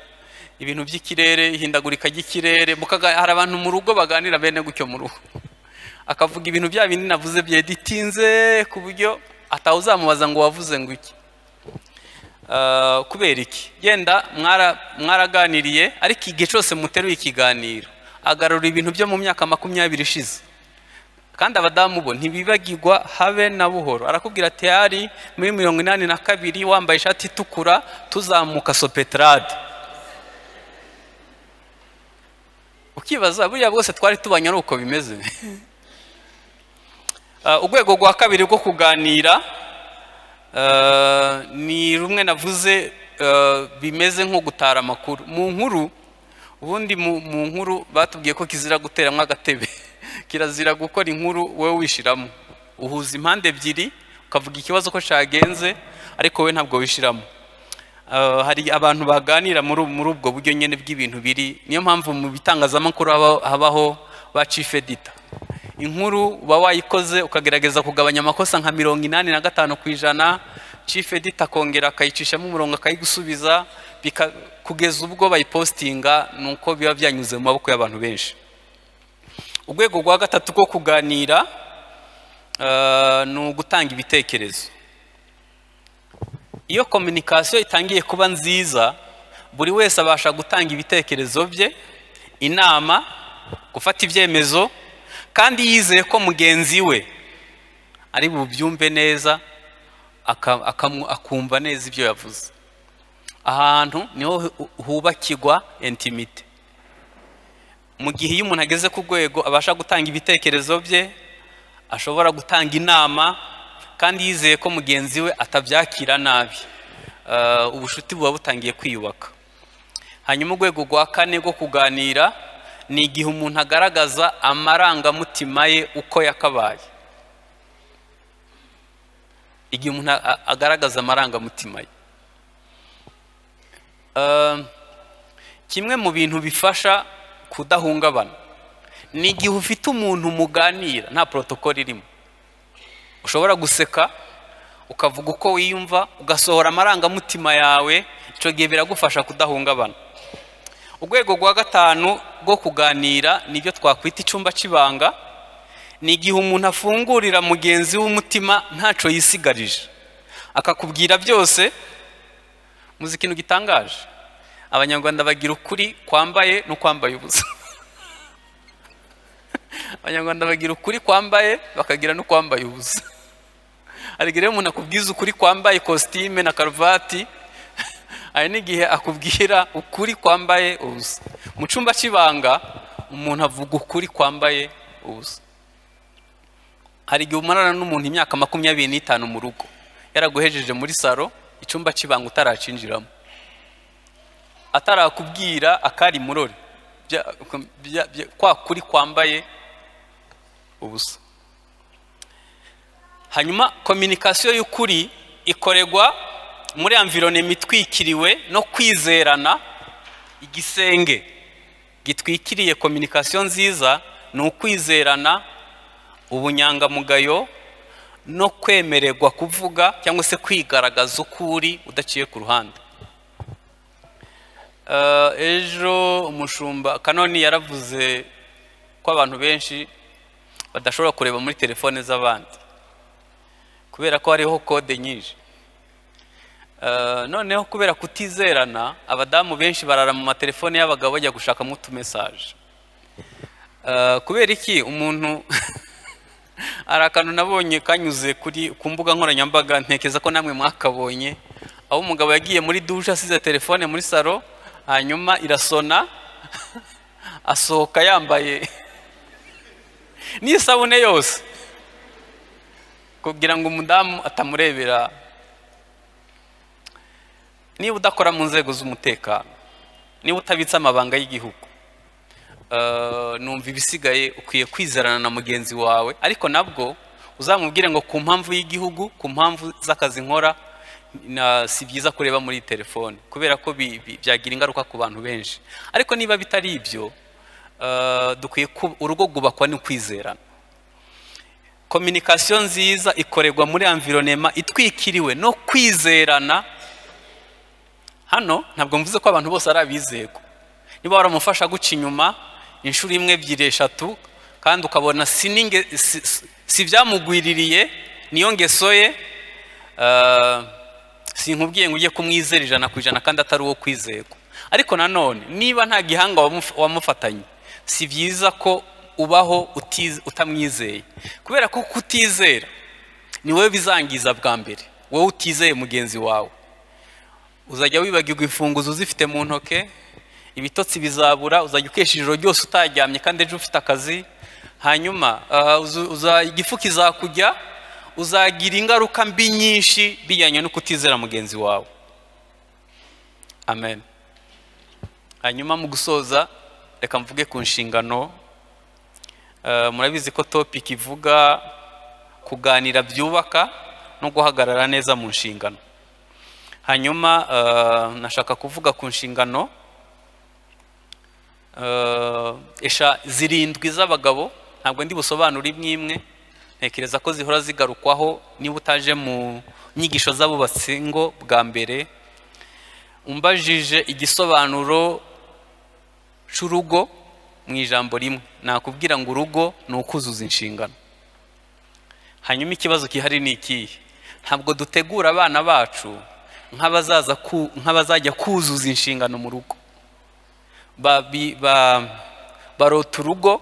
ibintu by'ikirere, ihindagurika ry'ikirere. Hari abantu mu rugo baganira bene gutyo mu rugo, akavuga ibintu bya bindi navuze byeditinze ku buryo atawuzamubaza ngo wavuze ngo iki. Kubera iki? Yenda mwaraganiriye, ariko igihe cyose muteruye ikiganiro agarura ibintu byo mu myaka 20 ishize. Kandi abadamu bo ntibibagirwa habe na buhoro. Arakubwira ati yari muri 82 wambaye ishati itukura tuzamuka Sopetrade. Ukibaza buriya bwose twari tubanye ari uko bimeze. Urwego rwa kabiri rwo kuganira ni rumwe navuze bimeze nko gutara amakuru. Mu nkuru ubundi mu nkuru batubwiye ko kizira guteramwa agatebe. Kirazira gukora inkuru wowe wishiramo. Uhuza impande ebyiri ukavuga ikibazo ko cyagenze, ariko wowe ntabwo wishiramo. Hari abantu baganira muri ubwo buryo nyene bw'ibintu biri. Niyo mpamvu mu bitangazamakuru habaho ba chief editor. Inkuru uba wayikoze ukagerageza kugabanya amakosa nka 85%, chief editor akongera akayicishamo umurongo akayigusubiza, kugeza ubwo bayipostinga, nuko biba byanyuze mu maboko y'abantu benshi. Urwego rwa gatatu rwo kuganira ni ugutanga ibitekerezo. Iyo communication itangiye kuba nziza, buri wese abasha gutanga ibitekerezo bye, inama, gufata ibyemezo, kandi yizeye ko mugenzi we ari bubyumve neza, akumva neza ibyo yavuze. Ahantu niho hubakirwa intimité. Mu gihe iyo umuntu ageze ku rwego abasha gutanga ibitekerezo bye, ashobora gutanga inama kandi yizeye ko mugenzi we atabyakira nabi, ubushuti buba butangiye kwiyubaka. Hanyuma urwego rwa kane rwo kuganira ni igihe umuntu agaragaza amarangamutima ye uko yakabaye. Igihe umuntu agaragaza amarangamutima ye, kimwe mu bintu bifasha kudahungabana ni igihe ufite umuntu muganira nta protocol irimo. Ushobora guseka, ukavuga uko wiyumva, ugasohora amarangamutima yawe. Icyo gihe biragufasha kudahungabana. Urwego rwa gatanu rwo kuganira nibyo twakwita icyumba cy'ibanga. Ni igihe umuntu afungurira mugenzi w'umutima ntaco yisigarije, akakubwira byose. Muzi ikintu gitangaje? Abanyarwanda bagira ukuri kwambaye no kwambaye ubusa. Abanyarwanda bagira ukuri kwambaye, bakagira no kwambaye ubusa. Hari igihe umuntu akubwiza ukuri kwambaye kositime na karuvati, hari n'igihe akubwira ukuri kwambaye ubusa. Mu cyumba cy'ibanga umuntu avuga ukuri kwambaye ubusa. Hari igihe umarana n'umuntu imyaka 25 mu rugo, yaraguhejeje muri saro, icyumba cy'ibanga utaracinjiramo, atarakubwira akari murori kwa kuri kwambaye ubusa. Hanyuma communication y'ukuri ikorerwa muri environnement itwikiriwe no kwizerana. Igisenge gitwikiriye communication nziza ni ukwizerana, ubunyangamugayo no kwemererwa kuvuga cyangwa se kwigaragaza ukuri udaciye ku ruhande. Ejo umushumba Kanoni yaravuze ko abantu benshi badashobora kureba muri telefone z'abandi kubera ko hariho kode nyinshi. Noneho kubera kutizerana, abadamu benshi barara mu matelefone y'abagabo bajya gushakamo utumessage. Kubera iki? Umuntu hari akantu nabonye kanyuze ku mbuga nkoranyambaga, ntekereza ko namwe mwakabonye, aho umugabo yagiye muri douche asize telefone muri salo, hanyuma irasona, asohoka yambaye n'isabune yose kugira ngo umudamu atamurebera. Niba udakora mu nzego z'umutekano, niba utabitse amabanga y'igihugu, numva ibisigaye ukwiye kwizerana na mugenzi wawe. Ariko nabwo uzamubwire ngo ku mpamvu y'igihugu, ku mpamvu z'akazi nkora, si byiza kureba muri telefone kubera ko byagira ingaruka ku bantu benshi. Ariko niba bitari ibyo, dukwiye urugo rwubakwa ni kwizerana. Communication nziza ikorerwa muri environnement itwikiriwe no kwizerana. Hano ntabwo mvuze ko abantu bose ari abizego. Niba waramufasha guca inyuma inshuro imwe, ebyiri, eshatu, kandi ukabona si byamugwiririye, niyo ngeso ye, sinkubwiye ngo ujye kumwizera 100% kandi atari uwo kwizerwa. Ariko nanone niba nta gihanga wamufatanye, si byiza ko ubaho utamwizeye, kubera ko kutizera ni wowe bizangiza bwa mbere. Wowe utizeye mugenzi wawe, uzajya wibagirwa imfunguzo uzifite mu ntoke, ibitotsi bizabura, uzajya ukesha ijoro ryose utaryamye kandi ejo ufite akazi. Hanyuma igifu kizakujya, uzagira ingaruka mbi nyinshi bijyanye no kutizera mugenzi wawe. Amen. Hanyuma mu gusoza reka mvuge ku nshingano. Murabizi ko topic ivuga kuganira byubaka no guhagarara neza mu nshingano. Hanyuma nashaka kuvuga ku nshingano 7 z'abagabo. Ntabwo ndi busobanure imwe imwe, ntekereza ko zihora zigarukwaho niba utaje mu nyigisho z'abubatsi ngo bwa mbere. Umbajije igisobanuro cy'urugo, Mu ijambo rimwe nakubwira ngo urugo ni ukuzuza inshingano. Hanyuma ikibazo gihari ni ikihe? Ntabwo dutegura abana bacu nk'abazajya kuzuza inshingano mu rugo. Barota urugo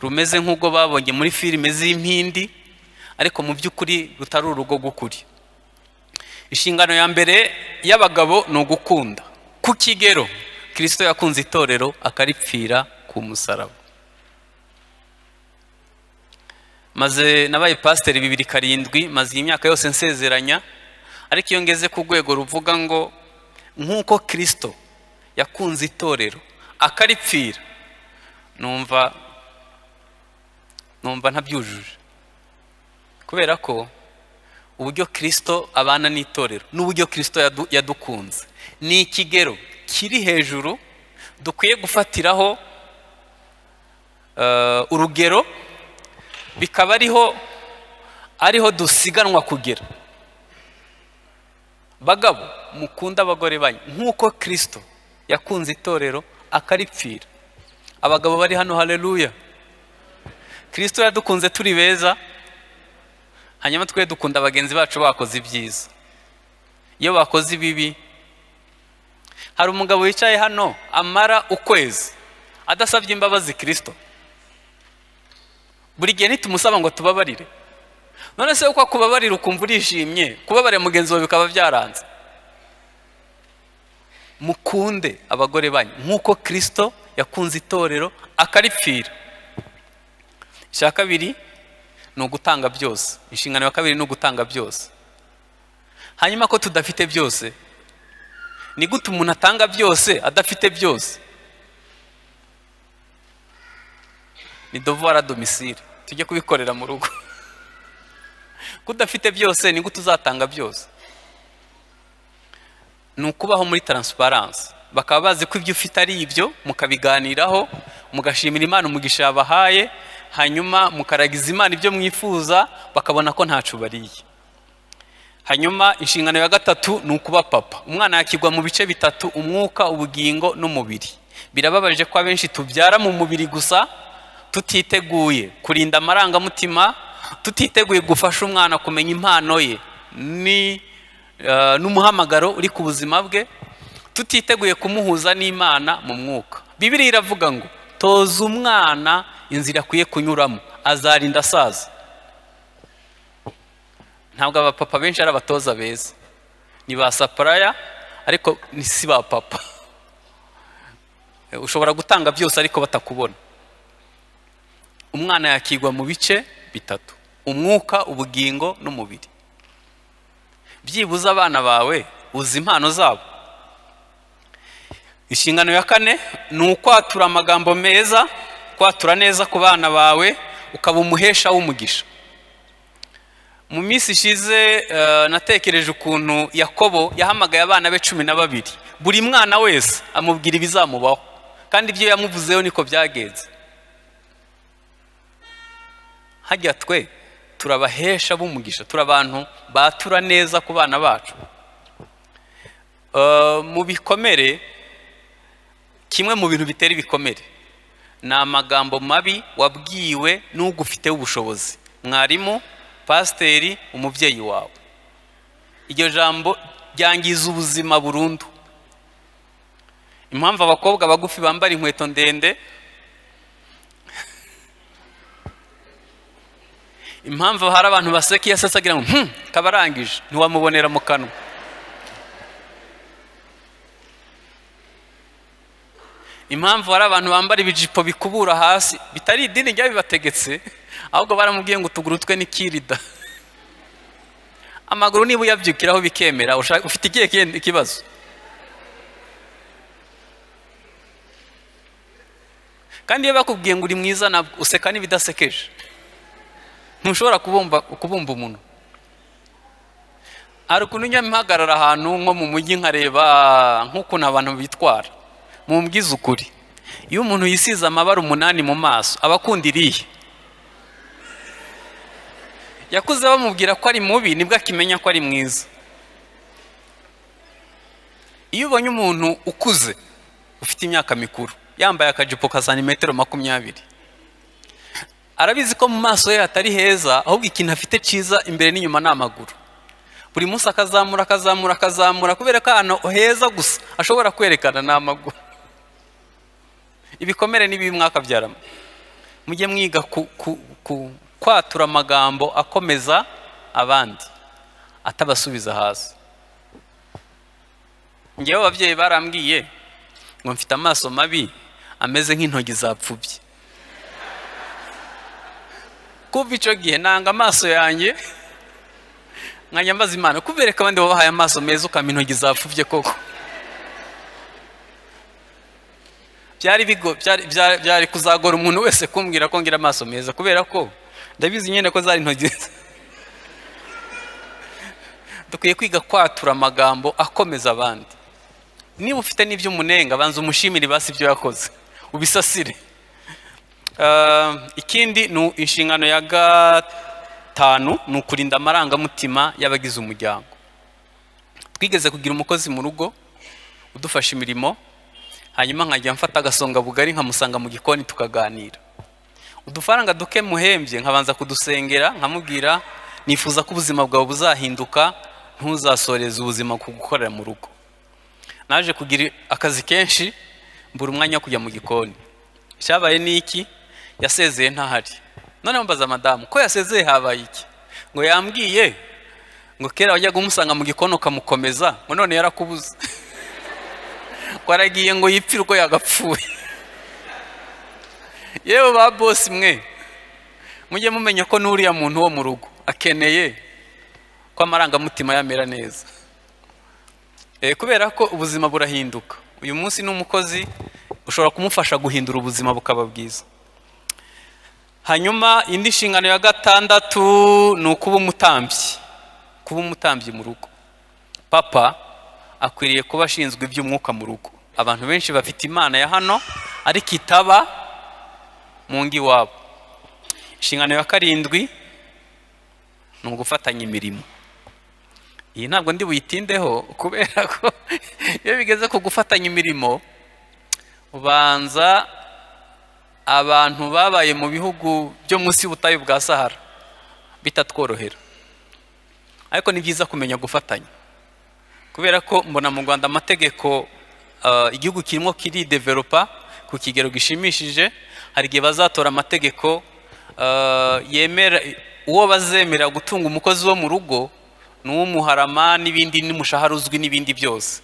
rumeze nk'ubwo babonye muri filime z'impindi, ariko mu by'ukuri rutari urugo rw'ukuri. Inshingano ya mbere y'abagabo ni ugukunda ku kigero Kristo yakunze itorero akaripfira ku musaraba. Maze nabaye pasiteri 2007, maze iyi myaka yose nsezeranya, ariko iyo ngeze ku rwego ruvuga ngo nk'uko Kristo yakunze itorero akaripfira, numva ntabyujuje. Kubera ko uburyo Kristo abana n'itorero n'uburyo Kristo yadukunze ni ikigero kiri hejuru dukwiye gufatiraho urugero, bikaba ariho dusiganwa kugera. Bagabo, mukunda abagore banyu nk'uko Kristo yakunze itorero akaripfira. Abagabo bari hano, haleluya. Kristo yadukunze turi beza, hanyuma twe dukunda bagenzi bacu bakoze ibyiza. Iyo bakoze ibibi, hari umugabo wicaye hano amara ukwezi adasabye imbabazi Kristo. Buri gihe nitumusaba ngo tubabarire. None se uko akubabarira ukumva urishimye, kubabarira mugenzi wawe bikaba byaranze. Mukunde abagore banyu nk'uko Kristo yakunze itorero akaripfira. Icya kabiri ni ugutanga byose. Inshingano ya kabiri ni ugutanga byose. Hanyuma ko tudafite byose, ni gute umuntu atanga byose adafite byose? Ni devoir à domicile, tujye kubikorera mu rugo. Kudafite byose ni gute uzatanga byose? Ni ukubaho muri transparence, bakaba bazi ko ibyo ufite ari ibyo, mukabiganiraho, mugashimira Imana umugisha yabahaye, hanyuma mukaragiza Imana ibyo mwifuza, bakabona ko ntacu bariye. Hanyuma inshingano ya gatatu ni ukuba papa. Umwana yakigwa mu bice bitatu: umwuka, ubugingo n'umubiri. Birababaje ko abenshi tubyara mu mubiri gusa, tutiteguye kurinda amarangamutima, tutiteguye gufasha umwana kumenya impano ye ni n'umuhamagaro uri ku buzima bwe, tutiteguye kumuhuza n'Imana mu mwuka. Bibiliya iravuga ngo toza umwana inzira akwiye kunyuramo, azarinda asaza. Ntabwo abapapa benshi ari abatoza beza, ni ba saparaya ariko ni si ba papa. Ushobora gutanga byose ariko batakubona. Umwana yakigwa mu bice bitatu: umwuka, ubugingo n'umubiri. Byibuze abana bawe uzi impano zabo. Inshingano ya kane ni ukwatura amagambo meza, kwatura neza ku bana bawe, ukaba umuhesha w'umugisha. Mu minsi ishize natekereje ukuntu Yakobo yahamagaye abana be 12, buri mwana wese amubwira ibizamubaho, kandi ibyo yamuvuzeho niko byagenze. Hajya twe turabahesha b'umugisha, turabantu batura neza ku bana bacu. Mu bikomere, kimwe mu bintu bitera ibikomere ni amagambo mabi wabwiwe n'ugufite ubushobozi, mwarimu, pasiteri, umubyeyi wawe. Iryo jambo ryangiza ubuzima burundu. Impamvu abakobwa bagufi bambara inkweto ndende, impamvu hari abantu baseka iyo asetse agira ngo kabarangije, ntiwamubonera mu kanwa. Impamvu hari abantu bambara ibijipo bikubura hasi, bitari idini ryabibategetse, ahubwo baramubwiye ngo utuguru twe n'ikirida. Amaguru niba uyabyukiraho bikemera, ufite ikihe kibazo? Kandi iyo bakubwiye ngo uri mwiza, nabwo useka n'ibidasekeje. Ntushobora kubumba umuntu. Hari ukuntu njya mpagarara ahantu nko mu mujyi nkareba nk'ukuntu abantu bitwara. Mumbwize ukuri, iyo umuntu yisize amabara 8 mu maso aba akunda irihe? Yakuze bamubwira ko ari mubi, nibwo akimenya ko ari mwiza. Iyo ubonye umuntu ukuze ufite imyaka mikuru yambaye akajipo ka santimetero 20. Arabizi ko mu maso ye hatari heza, ahubwo ikintu afite cyiza imbere n'inyuma ni amaguru. Buri munsi akazamura akazamura akazamura, kubera ko ahantu heza gusa ashobora kwerekana ni amaguru. Ibikomere n'ibibi mwakabyaramo. Mujye mwiga kwatura amagambo akomeza abandi, atabasubiza hasi. Ngewe ababyeyi barambwiye ngo mfite amaso mabi ameze nk'intoki zapfubye. Kuva icyo gihe nanga amaso yanjye, nkajya mbaza Imana kubereka abandi babahaye amaso meza ukampa intoki zapfubye koko. Byari kuzagora umuntu wese kumbwira ko ngira amaso meza, kubera ko ndabizi nyine ko zari intoki. Dukwiye kwiga kwatura amagambo akomeza abandi. Niba ufite n'ibyo umunenga, banza umushimire basi ibyo yakoze, ubisasire. Ikindi ni inshingano ya 5, ni ukurinda amarangamutima y'abagize umuryango. Twigeze kugira umukozi mu rugo udufasha imirimo, hanyuma nkajya mfata agasonga bugari nkamusanga mu gikoni tukaganira. Udufaranga duke muhembye nkabanza kudusengera, nkamubwira nifuza ko ubuzima bwawe buzahinduka, ntuzasoreze ubuzima ku gukorera mu rugo. Naje kugira akazi kenshi, mbura umwanya wo kujya mu gikoni. Cyabaye niki? Yasezeye ntahari. None mbaza madamu ko yasezeye habaye iki? Ngo yambwiye ngo kera wajyaga umusanga mu gikoni ukamukomeza, ngo none yarakubuze. Ko aragiye ngo yipfire uko yagapfuye. Yewe ba boss mwe, mujye mumenya ko n'uriya muntu wo mu rugo akeneye ko amarangamutima yamera neza. Kubera ko ubuzima burahinduka. Uyu munsi n'umukozi ushobora kumufasha guhindura ubuzima bukaba bwiza. Hanyuma indi nshingano ya 6 ni ukuba umutambyi. Kuba umutambyi mu rugo. Papa akwiriye kuba ashinzwe iby'umwuka mu rugo. Abantu benshi bafite Imana ya hano ariko itaba mu ngo iwabo. Inshingano ya 7 ni ugufatanya imirimo. Iyi ntabwo ndi buyitindeho, kubera ko iyo bigeze ku gufatanya imirimo, ubanza abantu babaye mu bihugu byo munsi y'ubutayu bwa Sahara bitatworohera. Ariko ni byiza kumenya gufatanya, kubera ko mbona mu Rwanda amategeko igihugu kirimo kiridevelopa ku kigero gishimishije. Hari igihe bazatora amategeko yemera uwo bazemera gutunga umukozi wo mu rugo n'umuharama n'ibindi n'umushahara uzwi n'ibindi byose.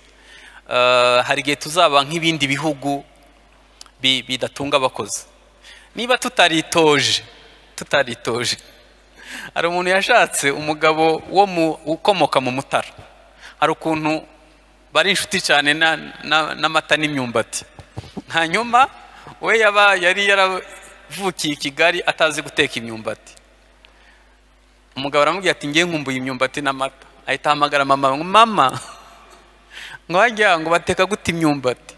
Hari igihe tuzaba nk'ibindi bihugu bidatunga abakozi. Niba tutaritoje. Hari umuntu yashatse umugabo wo ukomoka mu Mutara. Hari ukuntu bari inshuti cyane n'amata n'imyumbati. Hanyuma we yari yaravukiye i Kigali atazi guteka imyumbati. Umugabo aramubwira ati ngiye nkumbuye imyumbati n'amata. Ahita ahamagara mama ngo mama, ngo hajya ngo bateka gute imyumbati.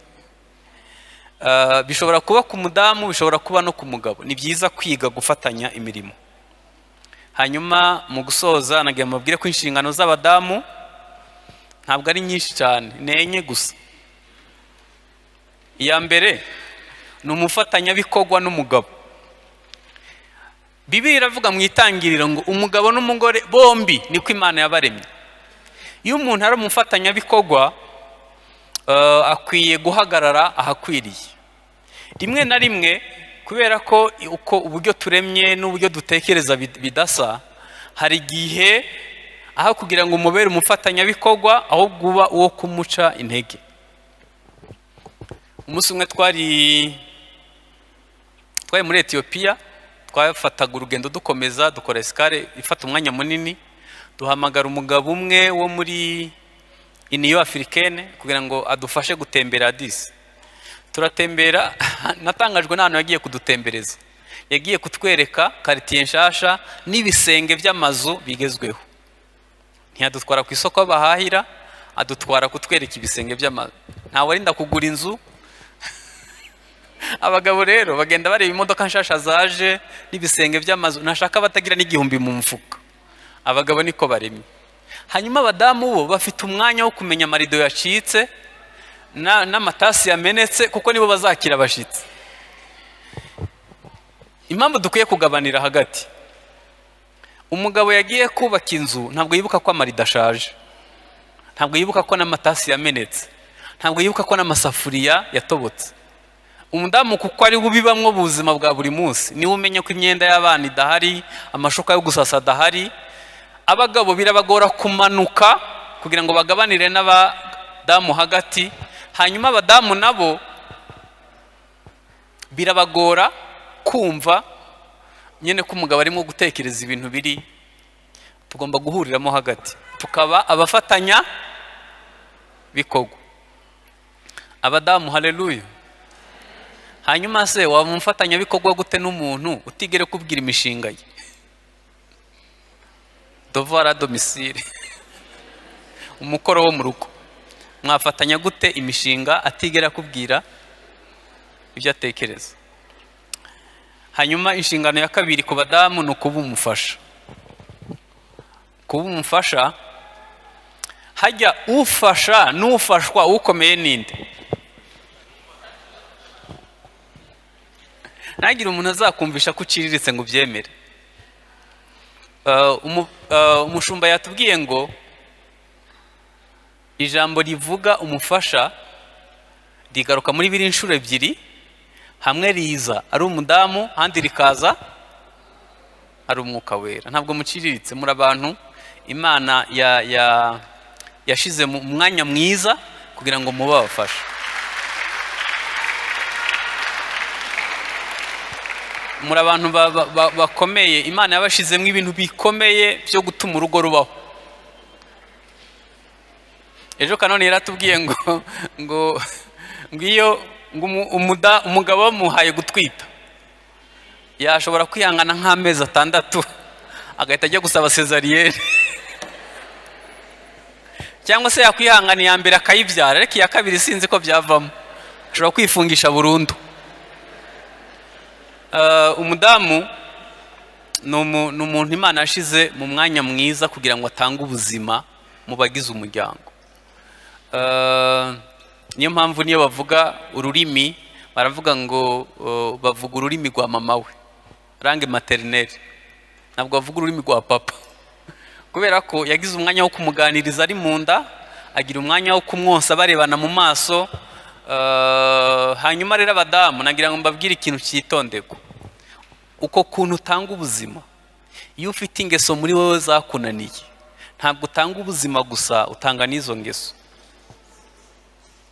Bishobora kuba ku mudamu, bishobora kuba no ku mugabo. Ni byiza kwiga gufatanya imirimo. Hanyuma mu gusoza nagiye mubwire ko inshingano z'abadamu ntabwo ari nyinshi cyane, ni 4 gusa. Iya mbere ni umufatanyabikorwa n'umugabo. Bibiliya iravuga mu itangiriro ngo umugabo n'umugore bombi niko Imana yabaremye. Iyo umuntu ari umufatanyabikorwa akwiye guhagarara ahakwiriye. Rimwe na rimwe kubera ko uko uburyo turemye n'uburyo dutekereza bidasa, hari igihe aho kugira ngo umubere umufatanyabikorwa ahubwo uba uwo kumuca intege. Umunsi umwe twari muri Ethiopia, twafataga urugendo dukomeza dukora escale ifata umwanya munini, duhamagara umugabo umwe wo muri Union Africaine kugira ngo adufashe gutembera Addis. Turatembera, natangajwe n'ahantu yagiye kudutembereza. Yagiye kutwereka quartier nshasha n'ibisenge by'amazu bigezweho. Ntiyadutwara ku isoko bahahira, adutwara kutwereka ibisenge by'amazu. Ntawe arinda kugura inzu. Abagabo rero bagenda bareba imodoka nshasha zaje n'ibisenge by'amazu, ntashaka batagira n'igihumbi mu mfuka. Abagabo niko baremye. Hanyuma abadamu bo bafite umwanya wo kumenya amarido yacitse n'amatasi yamenetse, kuko nibo bazakira abashitsi. Impamvu dukwiye kugabanira hagati, umugabo yagiye kubaka inzu ntabwo yibuka ko amarido ashaje, ntabwo yibuka ko n'amatasi yamenetse, ntabwo yibuka ko n'amasafuriya yatobotse. Umudamu kuko ari bubibamwo ubuzima bwa buri munsi, niwe umenya ko imyenda y'abana idahari, amashuka yo gusasa adahari. Abagabo birabagora kumanuka kugira ngo bagabanire n'abadamu hagati, hanyuma abadamu nabo birabagora kumva nyene ko umugabo arimo gutekereza ibintu biri. Tugomba guhuriramo hagati tukaba abafatanya bikorwa. Abadamu, haleluya. Hanyuma se waba umufatanya bikorwa gute n'umuntu utigere kubwira imishinga ye? Devoir à domicile, umukoro wo mu rugo. Mwafatanya gute imishinga atigera kubwira ibyo atekereza? Hanyuma inshingano ya kabiri ku badamu ni ukuba umufasha. Kuba umufasha, hajya ufasha n'ufashwa ukomeye ninde? Nagira umuntu azakumvisha ko uciriritse ngo ubyemere. Umushumba yatubwiye ngo ijambo rivuga umufasha rigaruka muri biri inshuro ebyiri, hamwe riza ari umudamu, handi rikaza ari umwuka wera. Ntabwo muciriritse, muri abantu Imana yashize mu mwanya mwiza kugira ngo mube abafasha. Muri abantu bakomeye, Imana yabashizemo ibintu bikomeye byo gutuma urugo rubaho. Ejo Kanoni yaratubwiye ngo ngo iyo umugabo bamuhaye gutwita yashobora kwihangana nk'amezi 6 agahita ajya gusaba cesarienne, cyangwa se yakwihangana iya mbere akayibyara, ariko iya kabiri sinzi ko byavamo, ashobora kwifungisha burundu. Umudamu ni umuntu Imana yashize mu mwanya mwiza kugira ngo atange ubuzima mu bagize umuryango. Niyo mpamvu niyo bavuga ururimi baravuga ngo bavuga ururimi rwa mama we, langue maternelle, ntabwo bavuga ururimi rwa papa, kubera ko yagize umwanya wo kumuganiriza ari mu nda, agira umwanya wo kumwonsa barebana mu maso. Hanyuma rero abadamu nagira ngo mbabwire ikintu cyitondeko. Uko kuntu utanga ubuzima, iyo ufite ingeso muri wowe zakunaniye, ntabwo utanga ubuzima gusa, utanga n'izo ngeso.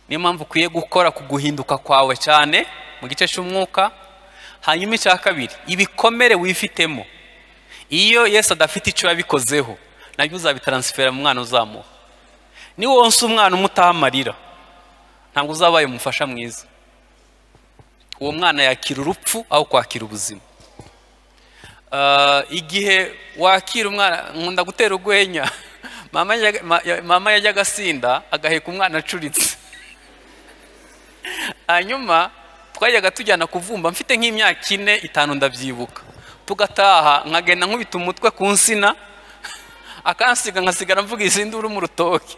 Niyo mpamvu ukwiye gukora ku guhinduka kwawe cyane mu gice cy'umwuka. Hanyuma icya kabiri, ibikomere wifitemo, iyo Yesu adafite icyo yabikozeho, nabyo uzabitaransifera mu mwana uzamuha. Ni wonsa umwana umutaha amarira, ntabwo uzabaye umufasha mwiza. Uwo mwana yakira urupfu aho kwakira ubuzima. Igihe wakira umwana, nkunda gutera urwenya, mama yajyaga asinda agaheka umwana acuritse. Hanyuma twajyaga tujyana kuvumba, mfite nk'imyaka 4, 5 ndabyibuka, tugataha nkagenda nkubita umutwe ku nsina, akansiga nkasigara mvuga izinduru mu rutoki.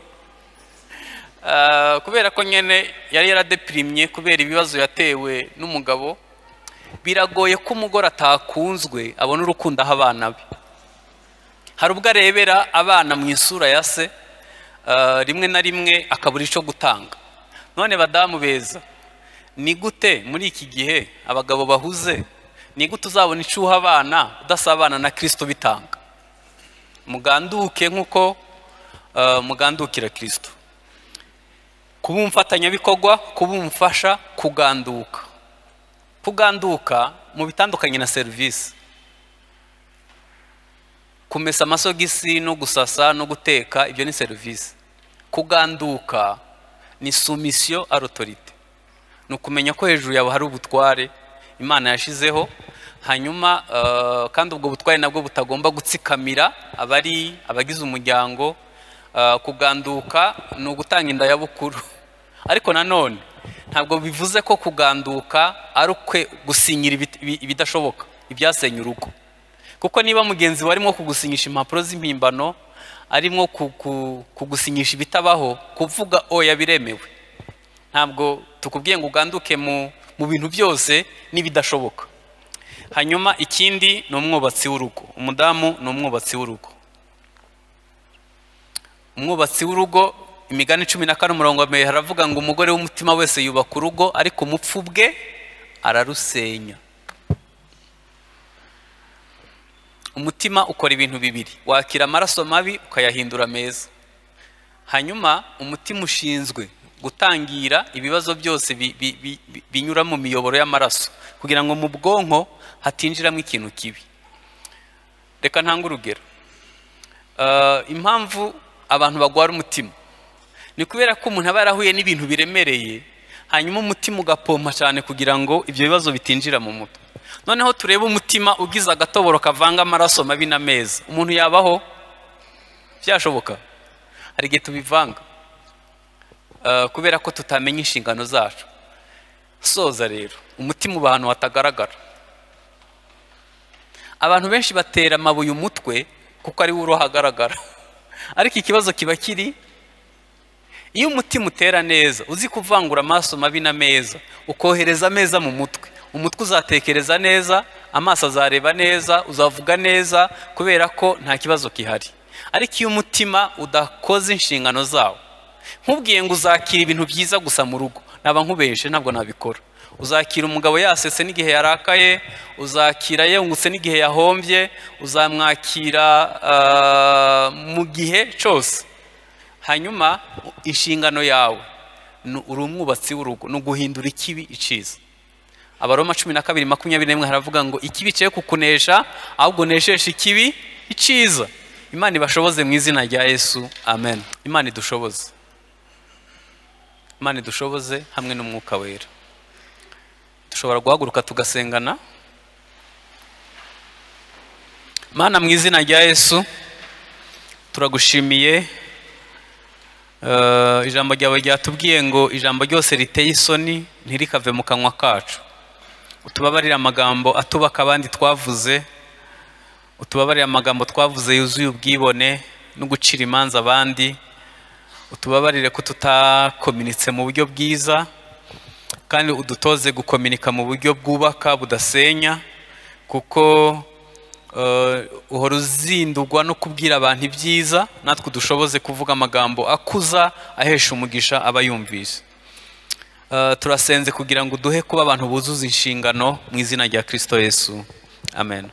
Kubera ko nyene yari yaradeprimye kubera ibibazo yatewe n'umugabo. Biragoye ko umugore atakunzwe abona urukundo aho abana be. Hari ubwo arebera abana mu isura ya se, rimwe na rimwe akabura ico gutanga. None badamu beza, ni gute muri iki gihe abagabo bahuze, ni gute uzabona icuha abana udasabana na Kristo bitanga? Muganduke nkuko mugandukira Kristo. Kuba umufatanyabikorwa, kuba umufasha, kuganduka. Kuganduka mu bitandukanye na service. Kumesa amasogisi no gusasa no guteka, ibyo ni service. Kuganduka ni soumission à l'autorité. Ni ukumenya ko hejuru yawe hari ubutware Imana yashizeho, hanyuma kandi ubwo butware nabwo butagomba gutsikamira abari abagize umuryango. Kuganduka ni ugutanga inda ya bukuru, ariko nanone ntabwo bivuze ko kuganduka ari ukwe gusinyira ibidashoboka, ibyasenya urugo. Kuko niba mugenzi warimo kugusinyisha impapuro z'impimbano, arimo kugusinyisha ibitabaho, kuvuga oya biremewe. Ntabwo tukubwiye ngo uganduke mu bintu byose n'ibidashoboka. Hanyuma ikindi ni umwubatsi w'urugo. Umudamu ni umwubatsi w'urugo. Umwubatsi w'urugo, Imigani 14 umurongo wa 1 haravuga ngo umugore w'umutima wese yubaka urugo, ariko umupfu bwe ararusenya. Umutima ukora ibintu bibiri, wakira amaraso mabi ukayahindura meza. Hanyuma umutima ushinzwe gutangira ibibazo byose binyura mu miyoboro y'amaraso kugira ngo mu bwonko hatinjiramo ikintu kibi. Reka ntange urugero. Impamvu abantu bagwara umutima ni kubera ko umuntu aba yarahuye n'ibintu biremereye, hanyuma umutima ugapompa cyane kugira ngo ibyo bibazo bitinjira mu mutwe. Noneho turebe umutima ugize agatoboro kavanga amaraso mabi na meza, umuntu yabaho? Byashoboka? Hari igihe tubivanga kubera ko tutamenya inshingano zacu. Soza rero, umutima uba ahantu hatagaragara. Abantu benshi batera amabuye umutwe kuko ari wo uhagaragara, ariko ikibazo kiba kiri iyo umutima utera neza, uzi kuvangura amaso mabi na meza, ukohereza ameza mu mutwe, umutwe uzatekereza neza, amaso azareba neza, uzavuga neza, kubera ko nta kibazo gihari. Ariko iyo umutima udakoze inshingano zawo, nkubwiye ngo uzakira ibintu byiza gusa mu rugo, naba nkubeshe, ntabwo nabikora. Uzakira umugabo yasetse n'igihe yarakaye, uzakira yungutse n'igihe yahombye, uzamwakira mu gihe cyose. Hanyuma inshingano yawe uri umwubatsi w'urugo, ni uguhindura ikibi iciza. Abaroma 12:21 haravuga ngo ikibi cye kukunesha, ahubwo nesheshe ikibi iciza. Imana ibashoboze mu izina rya Yesu, amen. Imana idushoboze, Imana idushoboze hamwe n'Umwuka Wera. Dushobora guhaguruka tugasengana. Mana, mu izina rya Yesu turagushimiye. Ijambo ryawe ryatubwiye ngo ijambo ryose riteye isoni ntirikave mu kanwa kacu. Utubabarire amagambo atubaka abandi twavuze, utubabarire amagambo twavuze yuzuye ubwibone no gucira imanza abandi, utubabarire ko tutakominitse mu buryo bwiza, kandi udutoze gukominika mu buryo bwubaka budasenya, kuko uhora uzindugwa no kubwira abantu ibyiza, natwe dushoboze kuvuga amagambo akuza ahesha umugisha abayumvise. Turasenze kugira ngo uduhe kuba abantu buzuza inshingano mu izina rya Kristo Yesu, amen.